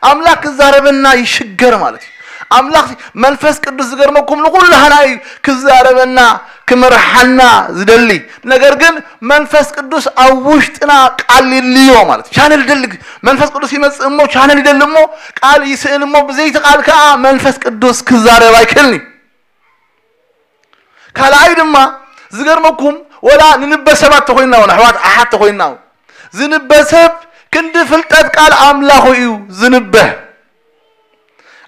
ኣምላኽ ክዛረበና ይሽገር ማለት እዩ። ኣምላኽ መንፈስ ቅዱስ ዝገርመኩም ንኩላህና እዩ ክዛረበና ክመርሓና ዝደሊ። ነገር ግን መንፈስ ቅዱስ ኣብ ውሽጥና ቃል ይልዮ ማለት እዩ። ቻነል ደሊ መንፈስ ቅዱስ ይመጽእ እሞ ቻነል ይደሊ እሞ ቃል ይስእል እሞ ብዘይቲ ቃል ከዓ መንፈስ ቅዱስ ክዛረብ ኣይክእልን እዩ። ካልኣይ ድማ ዝገርመኩም ወላ ንንበ ሰባት ተኮይንና እውን ኣሕዋት ኣሓት ተኮይንና እውን ዝንበ ሰብ ክንዲ ፍልጠት ቃል ኣምላኹ እዩ ዝንበ።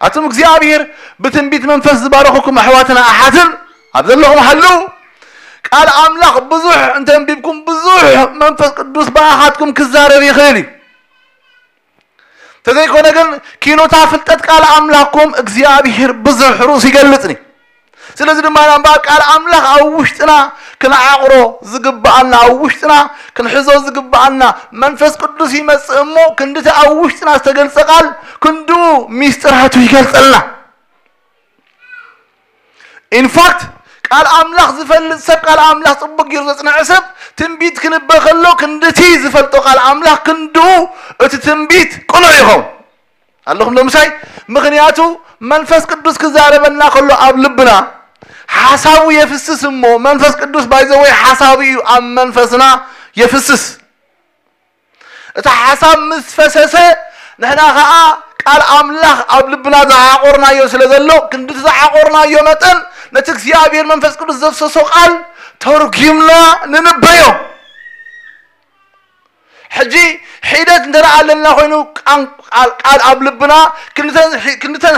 ኣቱም እግዚኣብሔር ብትንቢት መንፈስ ዝባረኹኩም ኣሕዋትና ኣሓትን ኣብ ዘለኹም ሃልው። ቃል ኣምላኽ ብዙሕ እንተንቢብኩም ብዙሕ መንፈስ ቅዱስ ብኣኻትኩም ክዛረብ ይኽእል እዩ። ተዘይኮነ ግን ኪኖታ ፍልጠት ቃል ኣምላኽኩም እግዚኣብሔር ብዙሕ ሩስ ይገልጽኒ። ስለዚ ድማ እምበኣር ቃል ኣምላኽ ኣብ ውሽጥና ክንዓቕሮ ዝግብኣና፣ ኣብ ውሽጥና ክንሕዞ ዝግብኣና መንፈስ ቅዱስ ይመጽእ እሞ ክንድቲ ኣብ ውሽጥና ዝተገልጸ ቃል ክንድኡ ሚስጥራቱ ይገልጸልና። ኢንፋክት ቃል ኣምላኽ ዝፈልጥ ሰብ ቃል ኣምላኽ ጽቡቅ ገይሩ ዘጽንዐ ሰብ ትንቢት ክንበ ከሎ ክንድቲ ዝፈልጦ ቃል ኣምላኽ ክንድኡ እቲ ትንቢት ቅኑዕ ይኸውን። ኣለኹም ዶ ምሳይ? ምኽንያቱ መንፈስ ቅዱስ ክዛረበና ከሎ ኣብ ልብና ሓሳቡ የፍስስ እሞ መንፈስ ቅዱስ ባይዘወይ ሓሳቡ እዩ ኣብ መንፈስና የፍስስ። እቲ ሓሳብ ምስ ፈሰሰ ንሕና ከዓ ቃል ኣምላኽ ኣብ ልብና ዝዓቆርናዮ ስለ ዘሎ ክንዲ እቲ ዝዓቆርናዮ መጠን ነቲ እግዚኣብሔር መንፈስ ቅዱስ ዘፍሰሶ ቃል ተርጉምና ንንበዮ። ሕጂ ሒደት እንተ ኣለና ኮይኑ ቃል ኣብ ልብና ክንድተን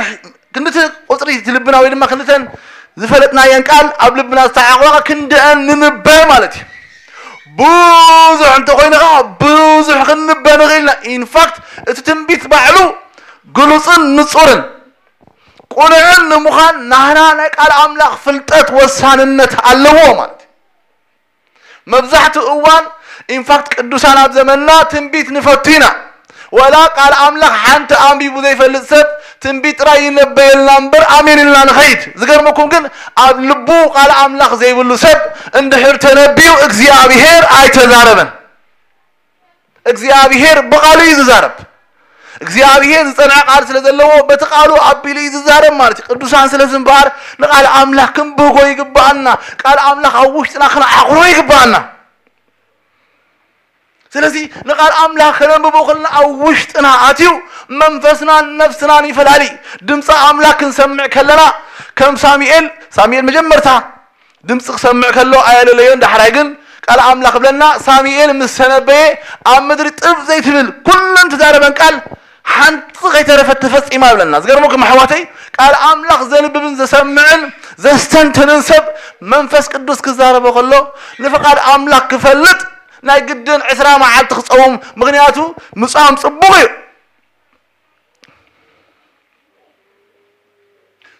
ቁፅሪ እቲ ልብና ወይ ድማ ክንድተን ዝፈለጥናየን ቃል ኣብ ልብና ዝተዓቆራ ክንድአን ንምበ ማለት እዩ። ብዙሕ እንተኮይኑ ከዓ ብዙሕ ክንበ ንኽእልና ኢንፋክት እቲ ትንቢት ባዕሉ ግሉፅን ንፁርን ቁኑዕን ንምዃን ናህና ናይ ቃል ኣምላኽ ፍልጠት ወሳንነት ኣለዎ ማለት እዩ። መብዛሕትኡ እዋን ኢንፋክት ቅዱሳን ኣብ ዘመንና ትንቢት ንፈቱ ኢና። ወላ ቃል ኣምላኽ ሓንቲ ኣንቢቡ ዘይፈልጥ ሰብ ትንቢት ጥራይ ይነበየልና እምበር ኣሜን ኢልና ንኸይድ። ዝገርመኩም ግን ኣብ ልቡ ቃል ኣምላኽ ዘይብሉ ሰብ እንድሕር ተነቢዩ እግዚኣብሔር ኣይተዛረበን። እግዚኣብሔር ብቓሉ እዩ ዝዛረብ። እግዚኣብሔር ዝጸንዐ ቃል ስለ ዘለዎ በቲ ቃሉ ኣቢሉ እዩ ዝዛረብ ማለት እዩ። ቅዱሳን ስለዚ እምበኣር ንቃል ኣምላኽ ክንብህጎ ይግብኣና። ቃል ኣምላኽ ኣብ ውሽጥና ክንዓቑሮ ይግብኣና። ስለዚ ንቃል ኣምላኽ ከነንብቦ ከለና ኣብ ውሽጥና ኣትዩ መንፈስናን ነፍስናን ይፈላሊ። ድምፂ ኣምላኽ ክንሰምዕ ከለና ከም ሳሙኤል ሳሙኤል መጀመርታ ድምፂ ክሰምዕ ከሎ ኣየለለዮን። ዳሕራይ ግን ቃል ኣምላኽ ብለና ሳሙኤል ምስ ተነበየ ኣብ ምድሪ ጥብ ዘይትብል ኩለን ትዛረበን ቃል ሓንቲ ከይተረፈት ተፈፂማ ብለና። ዝገርመኩም ኣሕዋተይ ቃል ኣምላኽ ዘንብብን ዘሰምዕን ዘስተንትንን ሰብ መንፈስ ቅዱስ ክዛረቦ ከሎ ንፍቓድ ኣምላኽ ክፈልጥ ናይ ግድን ዕስራ መዓልቲ ክፀውም። ምክንያቱ ምፃም ፅቡቕ እዩ።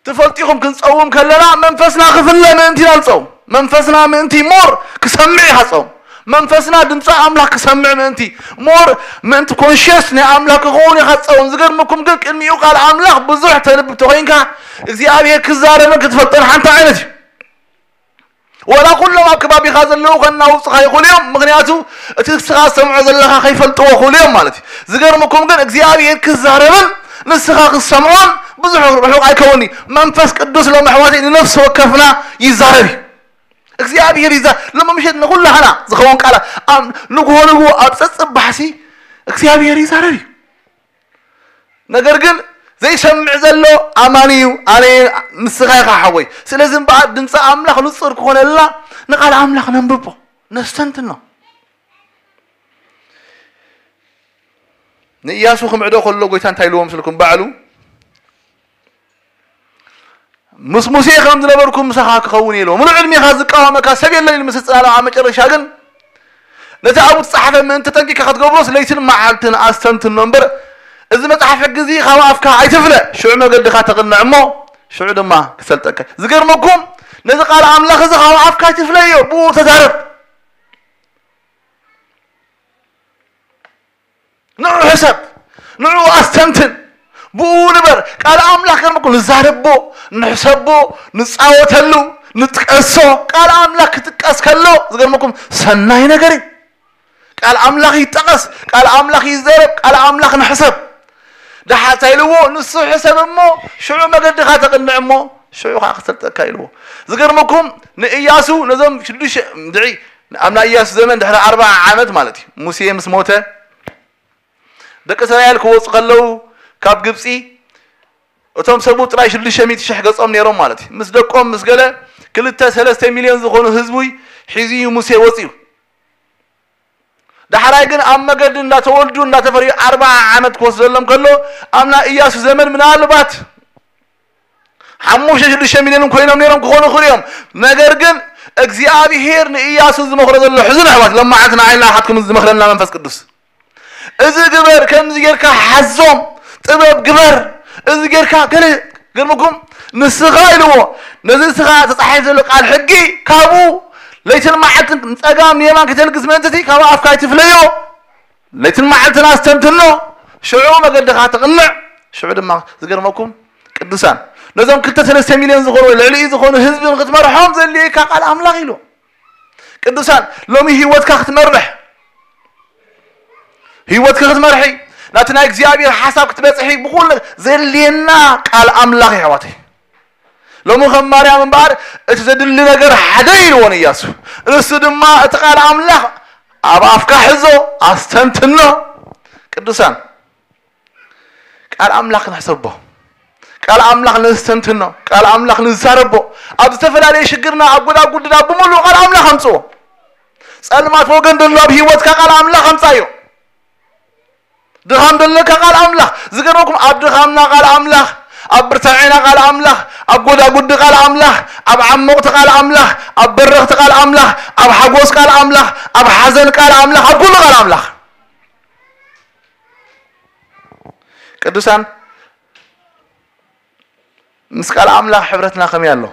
ትፈልጢኹም ክንፀውም ከለና መንፈስና ክፍለ ምእንቲ ኢና ንፀውም። መንፈስና ምእንቲ ሞር ክሰምዕ ኢኻ ፀውም። መንፈስና ድምፂ ኣምላኽ ክሰምዕ ምእንቲ ሞር ምእንቲ ኮንሽስ ናይ ኣምላኽ ክኸውን ኢኻ ፀውም። ዝገርመኩም ግን ቅድሚኡ ቃል ኣምላኽ ብዙሕ ተንብብ ተኮይንካ እግዚኣብሔር ክዛረበን ክትፈልጠን ሓንቲ ዓይነት እዩ። ወላ ኩሎም ኣብ ከባቢኻ ዘለዉ ከናውፅኻ ይኽእሉ እዮም። ምክንያቱ እቲ ንስኻ ዝሰምዖ ዘለኻ ከይፈልጥዎ ይኽእሉ እዮም ማለት እዩ። ዝገርመኩም ግን እግዚኣብሔር ክዛረብን ንስኻ ክትሰምዖን ብዙሕ ርሑቕ ኣይከውንዩ። መንፈስ ቅዱስ ሎም ኣሕዋተይ ንነፍሲ ወከፍና ይዛረብ እዩ። እግዚኣብሔር ይዛ ሎም ምሸት ንኩላህና ዝኸውን ቃላት ንግሆ ንግሆ ኣብ ፀፅባሕሲ እግዚኣብሔር ይዛረብ እዩ። ነገር ግን ዘይሰምዕ ዘሎ ኣማኒ እዩ። ኣነ ንስኻ ኢኻ ሓወይ። ስለዚ እምበኣር ድምፂ ኣምላኽ ንፁር ክኾነልና ንቃል ኣምላኽ ነንብቦ ነስተንትኖ። ንእያሱ ክምዕዶ ከሎ ጎይታ እንታይ ኢልዎ ምስልኩም ባዕሉ ምስ ሙሴ ከም ዝነበርኩም ምሳኻ ክኸውን ኢልዎ። ምሉእ ዕድሜኻ ዝቃወመካ ሰብ የለን ኢሉ ምስ ጸላለ ኣብ መጨረሻ ግን ነቲ ኣብኡ ዝተጻሕፈ ምእንቲ ተጠንቂቕካ ክትገብሮስ ለይትን መዓልትን ኣስተንትኖ እምበር፣ እዚ መጽሓፍ ሕጊ እዚ ካብ ኣፍካ ኣይትፍለ፣ ሽዑ መገድኻ ተቕንዕ እሞ ሽዑ ድማ ክሰልጠካ። ዝገርመኩም ነዚ ቃል ኣምላኽ እዚ ካብ ኣፍካ ኣይትፍለዮ፣ ብኡ ተዛረብ። ንዑ ሕሰብ፣ ንዑ ኣስተንትን፣ ብኡ ንበር። ቃል ኣምላኽ ገርመኩም ንዛረቦ፣ ንሕሰቦ፣ ንጻወተሉ፣ ንጥቀሶ። ቃል ኣምላኽ ክጥቀስ ከሎ ዝገርመኩም ሰናይ ነገር እዩ። ቃል ኣምላኽ ይጠቐስ፣ ቃል ኣምላኽ ይዘረብ፣ ቃል ኣምላኽ ንሕሰብ። ደሓር እንታይ ኢልዎ? ንሱ ሕሰብ እሞ ሽዑ መገድኻ ተቕንዕ እሞ ሽዑ ከዓ ክሰልጠካ ኢልዎ። ዝገርመኩም ንእያሱ ነዞም ሽዱሽተ ድዒ ኣብ ናይ እያሱ ዘመን ድሕሪ ኣርብዓ ዓመት ማለት እዩ። ሙሴ ምስ ሞተ ደቂ እስራኤል ክወፁ ከለዉ ካብ ግብፂ እቶም ሰቡ ጥራይ ሽዱሽተ ሚእቲ ሽሕ ገጾም ነይሮም ማለት እዩ። ምስ ደቆም ምስ ገለ ክልተ ሰለስተ ሚልዮን ዝኾኑ ህዝቢ ሒዙ እዩ ሙሴ ወፂኡ። ዳሕራይ ግን ኣብ መገዲ እንዳተወልዱ እንዳተፈርዩ ኣርብዓ ዓመት ክወስደሎም ከሎ ኣብ ናይ እያሱ ዘመን ምናልባት ሓሙሽተ ሽዱሽተ ሚልዮን ኮይኖም ነይሮም ክኾኑ ይኽእሉ እዮም። ነገር ግን እግዚኣብሄር ንእያሱ ዝመኽሮ ዘሎ ሕዙን ኣሕዋት ሎማዓንቲ ንዓይ ንዓኻትኩም ዝመኽረና መንፈስ ቅዱስ እዚ ግበር፣ ከምዚ ጌርካ ሓዞም፣ ጥበብ ግበር፣ እዚ ጌርካ ገለ ገርምኩም ንስኻ ኢልዎ ነዚ ንስኻ ተጻሒፍ ዘሎ ቃል ሕጊ ካብኡ ለይትን መዓልትን ንጸጋም ንየማን ከተልግስ ምእንቲ ካብ ኣፍካ ኣይትፍለዮ። ለይትን መዓልትን ኣስተንትኖ፣ ሽዑ መገድኻ ትቕንዕ፣ ሽዑ ድማ ዝገርመኩም ቅዱሳን ነዞም ክልተ ሰለስተ ሚልዮን ዝኾኑ ወይ ልዕሊኡ ዝኾኑ ህዝቢ ንክትመርሖም ዘድልየካ ቃል ኣምላኽ ኢሉ። ቅዱሳን ሎሚ ህይወትካ ክትመርሕ ህይወትካ ክትመርሒ ናቲ ናይ እግዚኣብሔር ሓሳብ ክትበጽሒ ብኹሉ ዘድልየና ቃል ኣምላኽ እዩ ኣሕዋተይ። ሎሚ ከም ማርያም እምበኣር እቲ ዘድሊ ነገር ሓደ ኢልዎ ንኢያሱ። ንሱ ድማ እቲ ቃል ኣምላኽ ኣብ ኣፍካ ሕዞ፣ ኣስተንትኖ። ቅዱሳን፣ ቃል ኣምላኽ ንሕሰቦ፣ ቃል ኣምላኽ ነስተንትኖ፣ ቃል ኣምላኽ ንዛረቦ። ኣብ ዝተፈላለየ ሽግርና፣ ኣብ ጎዳጉድና ብምሉእ ቃል ኣምላኽ ኣምጽዎ። ጸልማት ወገን ደሎ ኣብ ህይወትካ ቃል ኣምላኽ ኣምጻዮ። ድኻም ደለካ ቃል ኣምላኽ። ዝገርመኩም ኣብ ድኻምና ቃል ኣምላኽ፣ ኣብ ብርታዔና ቃል ኣምላኽ፣ ኣብ ጎዳጉዲ ቃል ኣምላኽ፣ ኣብ ዓሞቕቲ ቃል ኣምላኽ፣ ኣብ በረኽቲ ቃል ኣምላኽ፣ ኣብ ሓጎስ ቃል ኣምላኽ፣ ኣብ ሓዘን ቃል ኣምላኽ፣ ኣብ ኩሉ ቃል ኣምላኽ። ቅዱሳን፣ ምስ ቃል ኣምላኽ ሕብረትና ከመይ ኣሎ?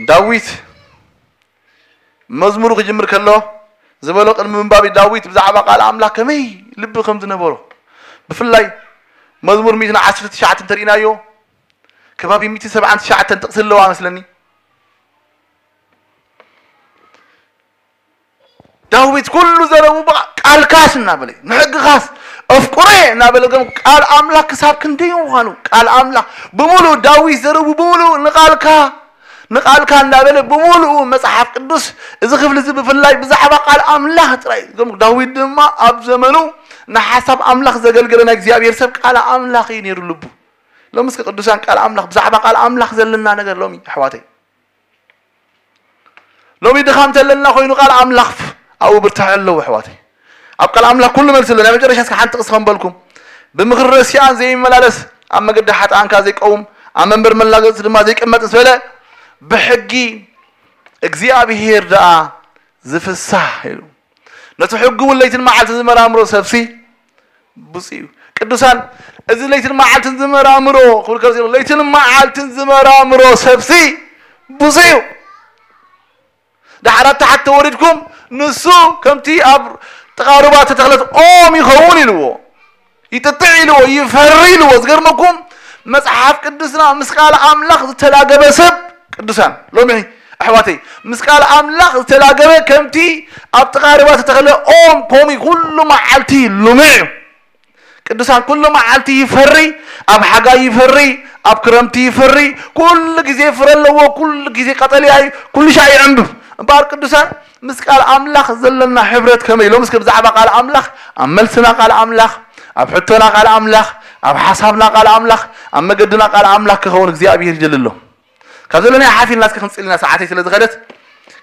ዳዊት መዝሙሩ ክጅምር ከሎ ዝበሎ ቅድሚ ምንባብ ዳዊት ብዛዕባ ቃል ኣምላኽ ከመይ ልቢ ከም ዝነበሮ፣ ብፍላይ መዝሙር ሚእትን ዓሰርተ ትሽዓተ እንተርኢናዮ ከባቢ ሚእትን ሰብዓን ትሽዓተን ጥቕሲ ኣለዋ መስለኒ። ዳዊት ኩሉ ዘረቡ በቃ ቃልካስ እናበለ፣ ንሕግኻስ ኣፍቁረ እናበለ፣ ግን ቃል ኣምላኽ ክሳብ ክንደይ ምዃኑ፣ ቃል ኣምላኽ ብምሉእ፣ ዳዊት ዘረቡ ብምሉእ ንቃልካ፣ ንቃልካ እናበለ ብምሉኡ መጽሓፍ ቅዱስ፣ እዚ ክፍሊ እዚ ብፍላይ ብዛዕባ ቃል ኣምላኽ ጥራይ። ግን ዳዊት ድማ ኣብ ዘመኑ ንሓሳብ ኣምላኽ ዘገልገለ ናይ እግዚኣብሔር ሰብ ቃል ኣምላኽ እዩ ነይሩ ልቡ። ሎሚ እስኪ ቅዱሳን ቃል ኣምላኽ፣ ብዛዕባ ቃል ኣምላኽ ዘለና ነገር ሎሚ ኣሕዋተይ፣ ሎሚ ድኻም ተለና ኮይኑ ቃል ኣምላኽ ኣብኡ ብርታዕ ኣለዎ ኣሕዋተይ። ኣብ ቃል ኣምላኽ ኩሉ መልሲ ኣሎ። ናይ መጨረሻ እስኪ ሓንቲ ጥቕሲ ከንበልኩም። ብምኽሪ ረሲኣን ዘይመላለስ፣ ኣብ መገዲ ሓጥኣንካ ዘይቀውም፣ ኣብ መንበር መላገጽቲ ድማ ዘይቀመጥ ምስ በለ፣ ብሕጊ እግዚኣብሄር ደኣ ዝፍሳህ ኢሉ። ነቲ ሕጊ እውን ለይትን መዓልትን ዝመራምሮ ሰብሲ ብፁዕ እዩ። ቅዱሳን፣ እዚ ለይትን መዓልትን ዝመራምሮ፣ ክብል ከሎ ዘሎ፣ ለይትን መዓልትን ዝመራምሮ ሰብሲ ብፁዕ እዩ። ደሓር ኣብ ታሕቲ ተወሪድኩም፣ ንሱ ከምቲ ኣብ ጥቓ ሩባ እተተኽለት ኦም ይኸውን ኢልዎ። ይጥጥዕ ኢልዎ፣ ይፈሪ ኢልዎ። ዝገርመኩም፣ መጽሓፍ ቅዱስና ምስ ቃል ኣምላኽ ዝተላገበ ሰብ፣ ቅዱሳን፣ ሎሚ ኣሕዋተይ፣ ምስ ቃል ኣምላኽ ዝተላገበ ከምቲ ኣብ ጥቓ ሩባ ዝተተኽለ ኦም፣ ከምኡ ኩሉ መዓልቲ ልሙዕ እዩ። ቅዱሳን፣ ኩሉ መዓልቲ ይፈሪ፣ ኣብ ሓጋይ ይፈሪ፣ ኣብ ክረምቲ ይፈሪ፣ ኩሉ ግዜ ፍረ ኣለዎ፣ ኩሉ ግዜ ቀጠልያ እዩ፣ ኩሉ ሻዕ ይዕንብብ። እምበኣር ቅዱሳን፣ ምስ ቃል ኣምላኽ ዘለና ሕብረት ከመይ? ሎምስ ብዛዕባ ቃል ኣምላኽ፣ ኣብ መልስና ቃል ኣምላኽ፣ ኣብ ሕቶና ቃል ኣምላኽ፣ ኣብ ሓሳብና ቃል ኣምላኽ፣ ኣብ መገድና ቃል ኣምላኽ ክኸውን እግዚኣብሔር ይደሊ ኣሎ። ካብ ዘለና ሓፍ ኢልና እስኪ ክንጽሊ ኢና፣ ሰዓተይ ስለ ዝኸደት።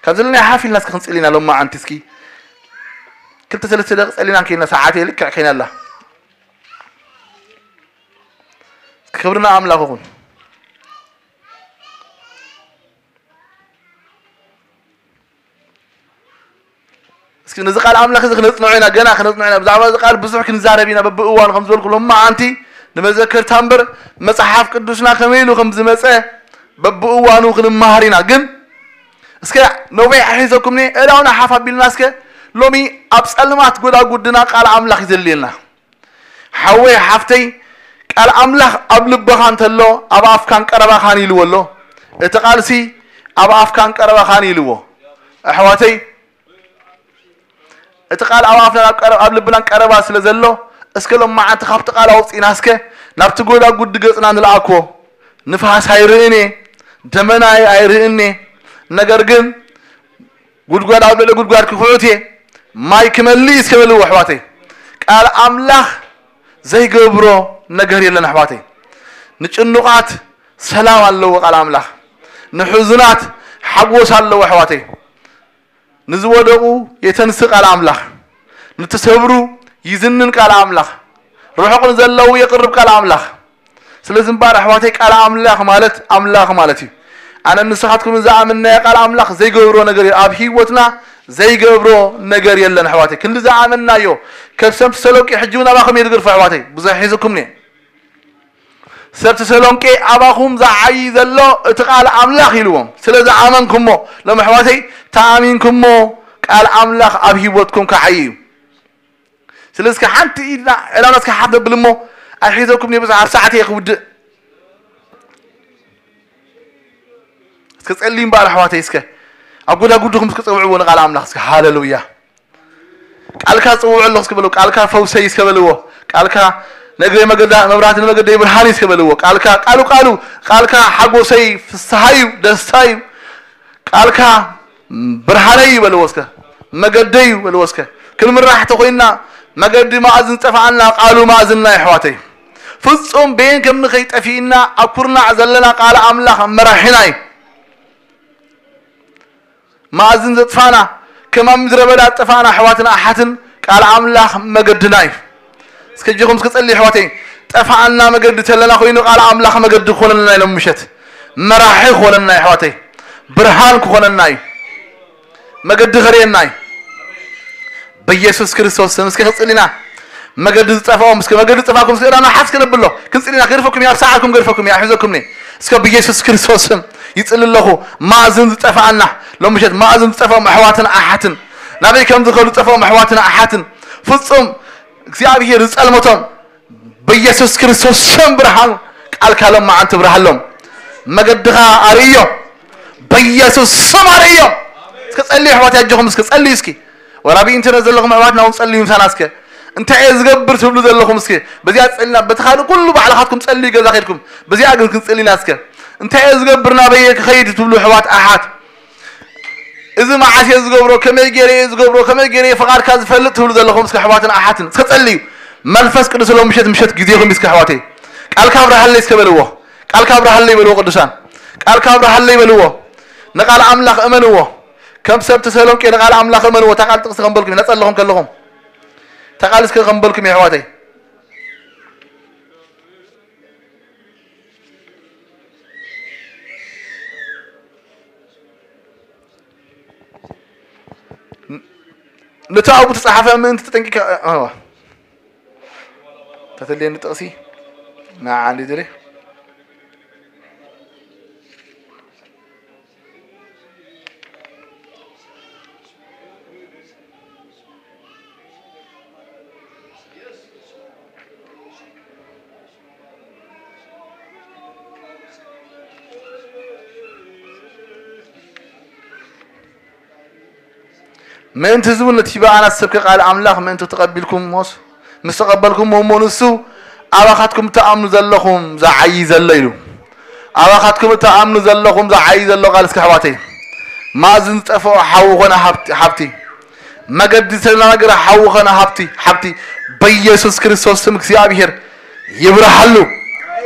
ካብ ዘለና ሓፍ ኢልና እስኪ ክንጽሊ ኢና፣ ሎማዓንቲ እስኪ ክልተ ሰለስተ ደቂቕ ጸሊና ከይና፣ ሰዓተይ ልክዕ ከይና ኣላ። ክብሪ ንኣምላኽ ይኹን። እስኪ ነዚ ቃል ኣምላኽ እዚ ክነጽንዖ ኢና፣ ገና ክነጽንዖ ኢና። ብዛዕባ እዚ ቃል ብዙሕ ክንዛረብ ኢና፣ በብእዋኑ ከም ዝበልኩ ሎማዓንቲ ንመዘከርታ እምበር፣ መጽሓፍ ቅዱስና ከመይ ኢሉ ከም ዝመጸ በብእዋኑ ክንመሃር ኢና። ግን እስከ ነዊሕ ኣሒዘኩም እየ፣ እዳውና ሓፍ ኣቢልና እስከ ሎሚ ኣብ ጸልማት ጎዳጉድና ቃል ኣምላኽ ይዘልየልና። ሓወይ ሓፍተይ፣ ቃል ኣምላኽ ኣብ ልብኻ እንተሎ፣ ኣብ ኣፍካን ቀረባኻን ኢልዎ ኣሎ። እቲ ቃልሲ ኣብ ኣፍካን ቀረባኻን ኢልዎ። ኣሕዋተይ፣ እቲ ቃል ኣብ ኣፍናን ኣብ ቀረ-፣ ኣብ ልብናን ቀረባ ስለ ዘሎ፣ እስከ ሎማዓንቲ ካብቲ ቃል ኣውጺእና እስከ ናብቲ ጎዳጉዲ ገጽና ንልኣክዎ። ንፋስ ኣይርእን እየ፣ ደመና ኣይርእን እየ፣ ነገር ግን ጉድጓድ ኣብ ልዕሊ ጉድጓድ ክኹዕት እየ፣ ማይ ክመልእ እስከ በልዎ ኣሕዋተይ። ቃል ኣምላኽ ዘይገብሮ ነገር የለን ኣሕዋተይ። ንጭኑቓት ሰላም ኣለዎ ቃል ኣምላኽ። ንሕዙናት ሓጎስ ኣለዎ ኣሕዋተይ። ንዝወደቑ የተንስእ ቃል ኣምላኽ። ንትሰብሩ ይዝንን ቃል ኣምላኽ። ርሑቕ ንዘለዉ የቕርብ ቃል ኣምላኽ። ስለዚ እምበኣር ኣሕዋተይ ቃል ኣምላኽ ማለት ኣምላኽ ማለት እዩ። ኣነ ንስኻትኩም ዝኣመንናዮ ቃል ኣምላኽ ዘይገብሮ ነገር የለን። ኣብ ህይወትና ዘይገብሮ ነገር የለን ኣሕዋተይ። ክንዲ ዝኣመንናዮ ከብሰም ተሰሎንቄ ሕጂ እውን ኣባኹም እየ ዝገድፎ ኣሕዋተይ። ብዙሕ ሒዝኩም እየ። ሰብ ተሰሎንቄ ኣባኹም ዝዓዪ ዘሎ እቲ ቃል ኣምላኽ ኢልዎም። ስለ ዝኣመንኩሞ ሎም ኣሕዋተይ ተኣሚንኩሞ ቃል ኣምላኽ ኣብ ህይወትኩም ክዓዪ እዩ። ስለዚ እስከ ሓንቲ ኢድና ዕላና እስከ ሓፍ ነብል እሞ ኣይሒዘኩም እየ ብዙሕ ኣብ ሰዓት እየ ክውድእ። እስከ ጸልዩ እምበኣር ኣሕዋተይ እስከ ኣብ ጎዳጉድኹም እስከ ጸውዕዎ ንቃል ኣምላኽ እስከ ሃሌሉያ። ቃልካ ጽውዕ ኣለኹ እስከ በልዎ። ቃልካ ፈውሰይ እስከ በልዎ። ቃልካ ነግረይ መገዳ መብራህቲ ንመገደይ ብርሃን እዩ እስከ በልዎ። ቃልካ ቃሉ ቃሉ ቃልካ ሓጎሰይ ፍስሃ እዩ ደስታ እዩ። ቃልካ ብርሃነይ እዩ በልዎ እስከ። መገደይ እዩ በልዎ እስከ። ክንምራሕ ተኾይንና መገዲ መኣዝን ዝጠፍኣና ቃሉ መኣዝንና የሕዋተይ። ፍጹም በየን ከም ንኸይድ ጠፊእና ኣብ ኩርናዕ ዘለና ቃል ኣምላኽ መራሒና እዩ። መኣዝን ዘጥፋና ከማን ምድረ በዳ ዝጠፋእና ኣሕዋትን ኣሓትን ቃል ኣምላኽ መገድና እዩ። እስከ እጆኹም እስከ ጸልዩ ኣሕዋተይ። ጠፋኣና መገዲ ተለና ኮይኑ ቃል ኣምላኽ መገዲ ክኾነልና ኢሎም ምሸት መራሒ ክኾነና እዩ ኣሕዋተይ። ብርሃን ክኾነና እዩ። መገዲ ከርእየና እዩ። በኢየሱስ ክርስቶስ ስም እስከ ክጽሊና መገዲ ዝጠፋኦም እስከ መገዲ ዝጠፋኩም እስከ ዳና ሓስ ከነብሎ ክንጽሊና ገርፈኩም እያ ሳዓኩም ገርፈኩም እያ ሒዘኩም ነይ እስከ በኢየሱስ ክርስቶስ ስም ይጽሊ ኣለኹ። ማእዝን ዝጠፋኣና ሎም ምሸት ማእዝን ዝጠፋኦም ኣሕዋትን ኣሓትን ናበይ ከም ዝኸዱ ዝጠፋኦም ኣሕዋትን ኣሓትን ፍጹም እግዚኣብሔር ዝጸልመቶም በኢየሱስ ክርስቶስ ስም ብርሃን ቃልካ ሎም መዓንቲ ብርሃሎም መገድኻ ኣርእዮም በኢየሱስ ስም ኣርእዮም። እስከ ጸልዩ ኣሕዋት ያጆኹም እስከ ጸልዩ እስኪ ወላ ብኢንተርነት ዘለኹም ኣሕዋትና እውን ጸልዩ ምሳና እስከ እንታይ እየ ዝገብር ትብሉ ዘለኹም እስከ በዚኣ ጸልና በቲ ካልእ ኩሉ ባዕልኻትኩም ጸልዩ ገዛ ኸድኩም በዚኣ ግን ክንጸልና እስከ እንታይ እየ ዝገብር ናበየ ክኸይድ ትብሉ ኣሕዋት ኣሓት እዚ መዓስ እየ ዝገብሮ ከመይ ገይረ እየ ዝገብሮ ከመይ ገይረ እየ ፍቓድካ ዝፈልጥ ትብሉ ዘለኹም እስከ ኣሕዋትን ኣሓትን እስከ ጸልዩ መንፈስ ቅዱስ ሎም ምሸት ምሸት ግዜኹም እስከ ኣሕዋተይ ቃልካ ኣብርሃለይ እስከ በልዎ ቃልካ ኣብርሃለይ በልዎ ቅዱሳን ቃልካ ኣብርሃለይ በልዎ ንቃል ኣምላኽ እመንዎ ከም ሰብ ተሰሎንቄ ንቃል ኣምላኽ እመንዎ እታ ቃል ጥቕሲ ከም በልኩም ነጸ ኣለኹም ከለኹም እታ ቃል እስከ ከም በልኩም የሕዋተይ ነቲ ኣብኡ ተጻሓፈ ምእንቲ ተጠንቂካ ተተልየኒ ጥቕሲ ንዓሊ ድሪ ምእንቲ ህዝቡ ነቲ ብኣና ዝተሰብከ ቃል ኣምላኽ ምእንቲ ተቐቢልኩምዎስ ምስ ተቐበልኩምዎ እሞ ንሱ ኣባኻትኩም እትኣምኑ ዘለኹም ዝዓዪ ዘሎ ኢሉ ኣባኻትኩም እትኣምኑ ዘለኹም ዝዓዪ ዘሎ ቃል እስኪ ኣሕዋተይ ማእዝን ዝጠፍኦ ሓዊ ኾነ ሓብቲ መገዲ ዝተናገረ ሓዊ ኾነ ሃብቲ ሓብቲ በኢየሱስ ክርስቶስ ስም እግዚኣብሔር ይብርሃሉ።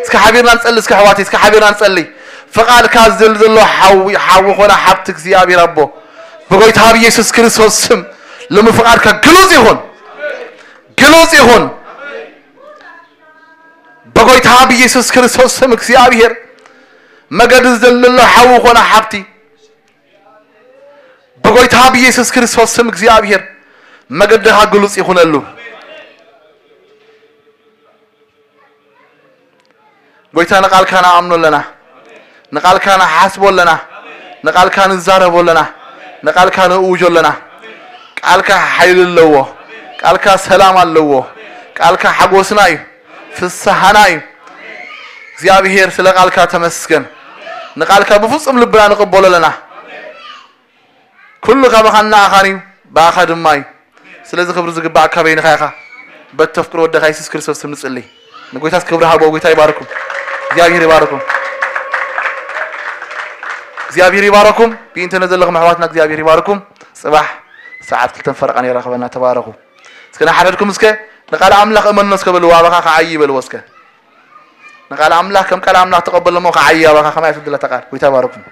እስከ ሓቢርና ንጸሊ እስከ ኣሕዋተይ እስከ ሓቢርና ንጸሊ። ፍቓድካ ዝደሊ ዘሎ ሓዊ ሓዊ ኾነ ሓብቲ እግዚኣብሔር ኣቦ ብጎይታ ብኢየሱስ ክርስቶስ ስም ሎሚ ፍቓድካ ግሉጽ ይኹን ግሉጽ ይኹን ብጎይታ ብኢየሱስ ክርስቶስ ስም እግዚኣብሔር መገዲ ዝደሊ ዘሎ ሓዊ ኾነ ሓብቲ ብጎይታ ብኢየሱስ ክርስቶስ ስም እግዚኣብሔር መገድኻ ግሉጽ ይኹነሉ። ጎይታ ንቓልካ ንኣምኖ ኣለና፣ ንቓልካ ንሓስቦ ኣለና፣ ንቓልካ ንዛረቦ ኣለና፣ ንቓልካ ንእውጆ ኣለና። ቃልካ ሓይሊ ኣለዎ፣ ቃልካ ሰላም ኣለዎ፣ ቃልካ ሓጎስና እዩ፣ ፍስሃና እዩ። እግዚኣብሔር ስለ ቃልካ ተመስገን። ንቓልካ ብፍጹም ልብና ንቕበሎ ኣለና። ኩሉ ካባኻን ንኣኻን እዩ፣ ብኣኻ ድማ እዩ። ስለዚ ክብሪ ዝግባኣካ በይንኻ ኢኻ። በተፍቅሮ ወደኻ የሱስ ክርስቶስ ስም ንጽሊ። ንጎይታስ ክብሪ ሃቦ። ጎይታ ይባርኩም። እግዚኣብሔር ይባርኩም። እግዚኣብሔር ይባርኩም። ብኢንተርነት ዘለኹም ኣሕዋትና እግዚኣብሔር ይባርኩም። ጽባሕ ሰዓት ክልተን ፈረቓን የራኽበና። ተባረኹ። እስከ ንሓደድኩም እስከ ንቃል ኣምላኽ እመኖ እስከ በልዎ፣ ኣባኻ ክዓዪ በልዎ እስከ። ንቃል ኣምላኽ ከም ቃል ኣምላኽ ተቐበልሞ ክዓዪ ኣባኻ ከማይ ትብድላ እታ ቃል። ጎይታ ይባርኩም።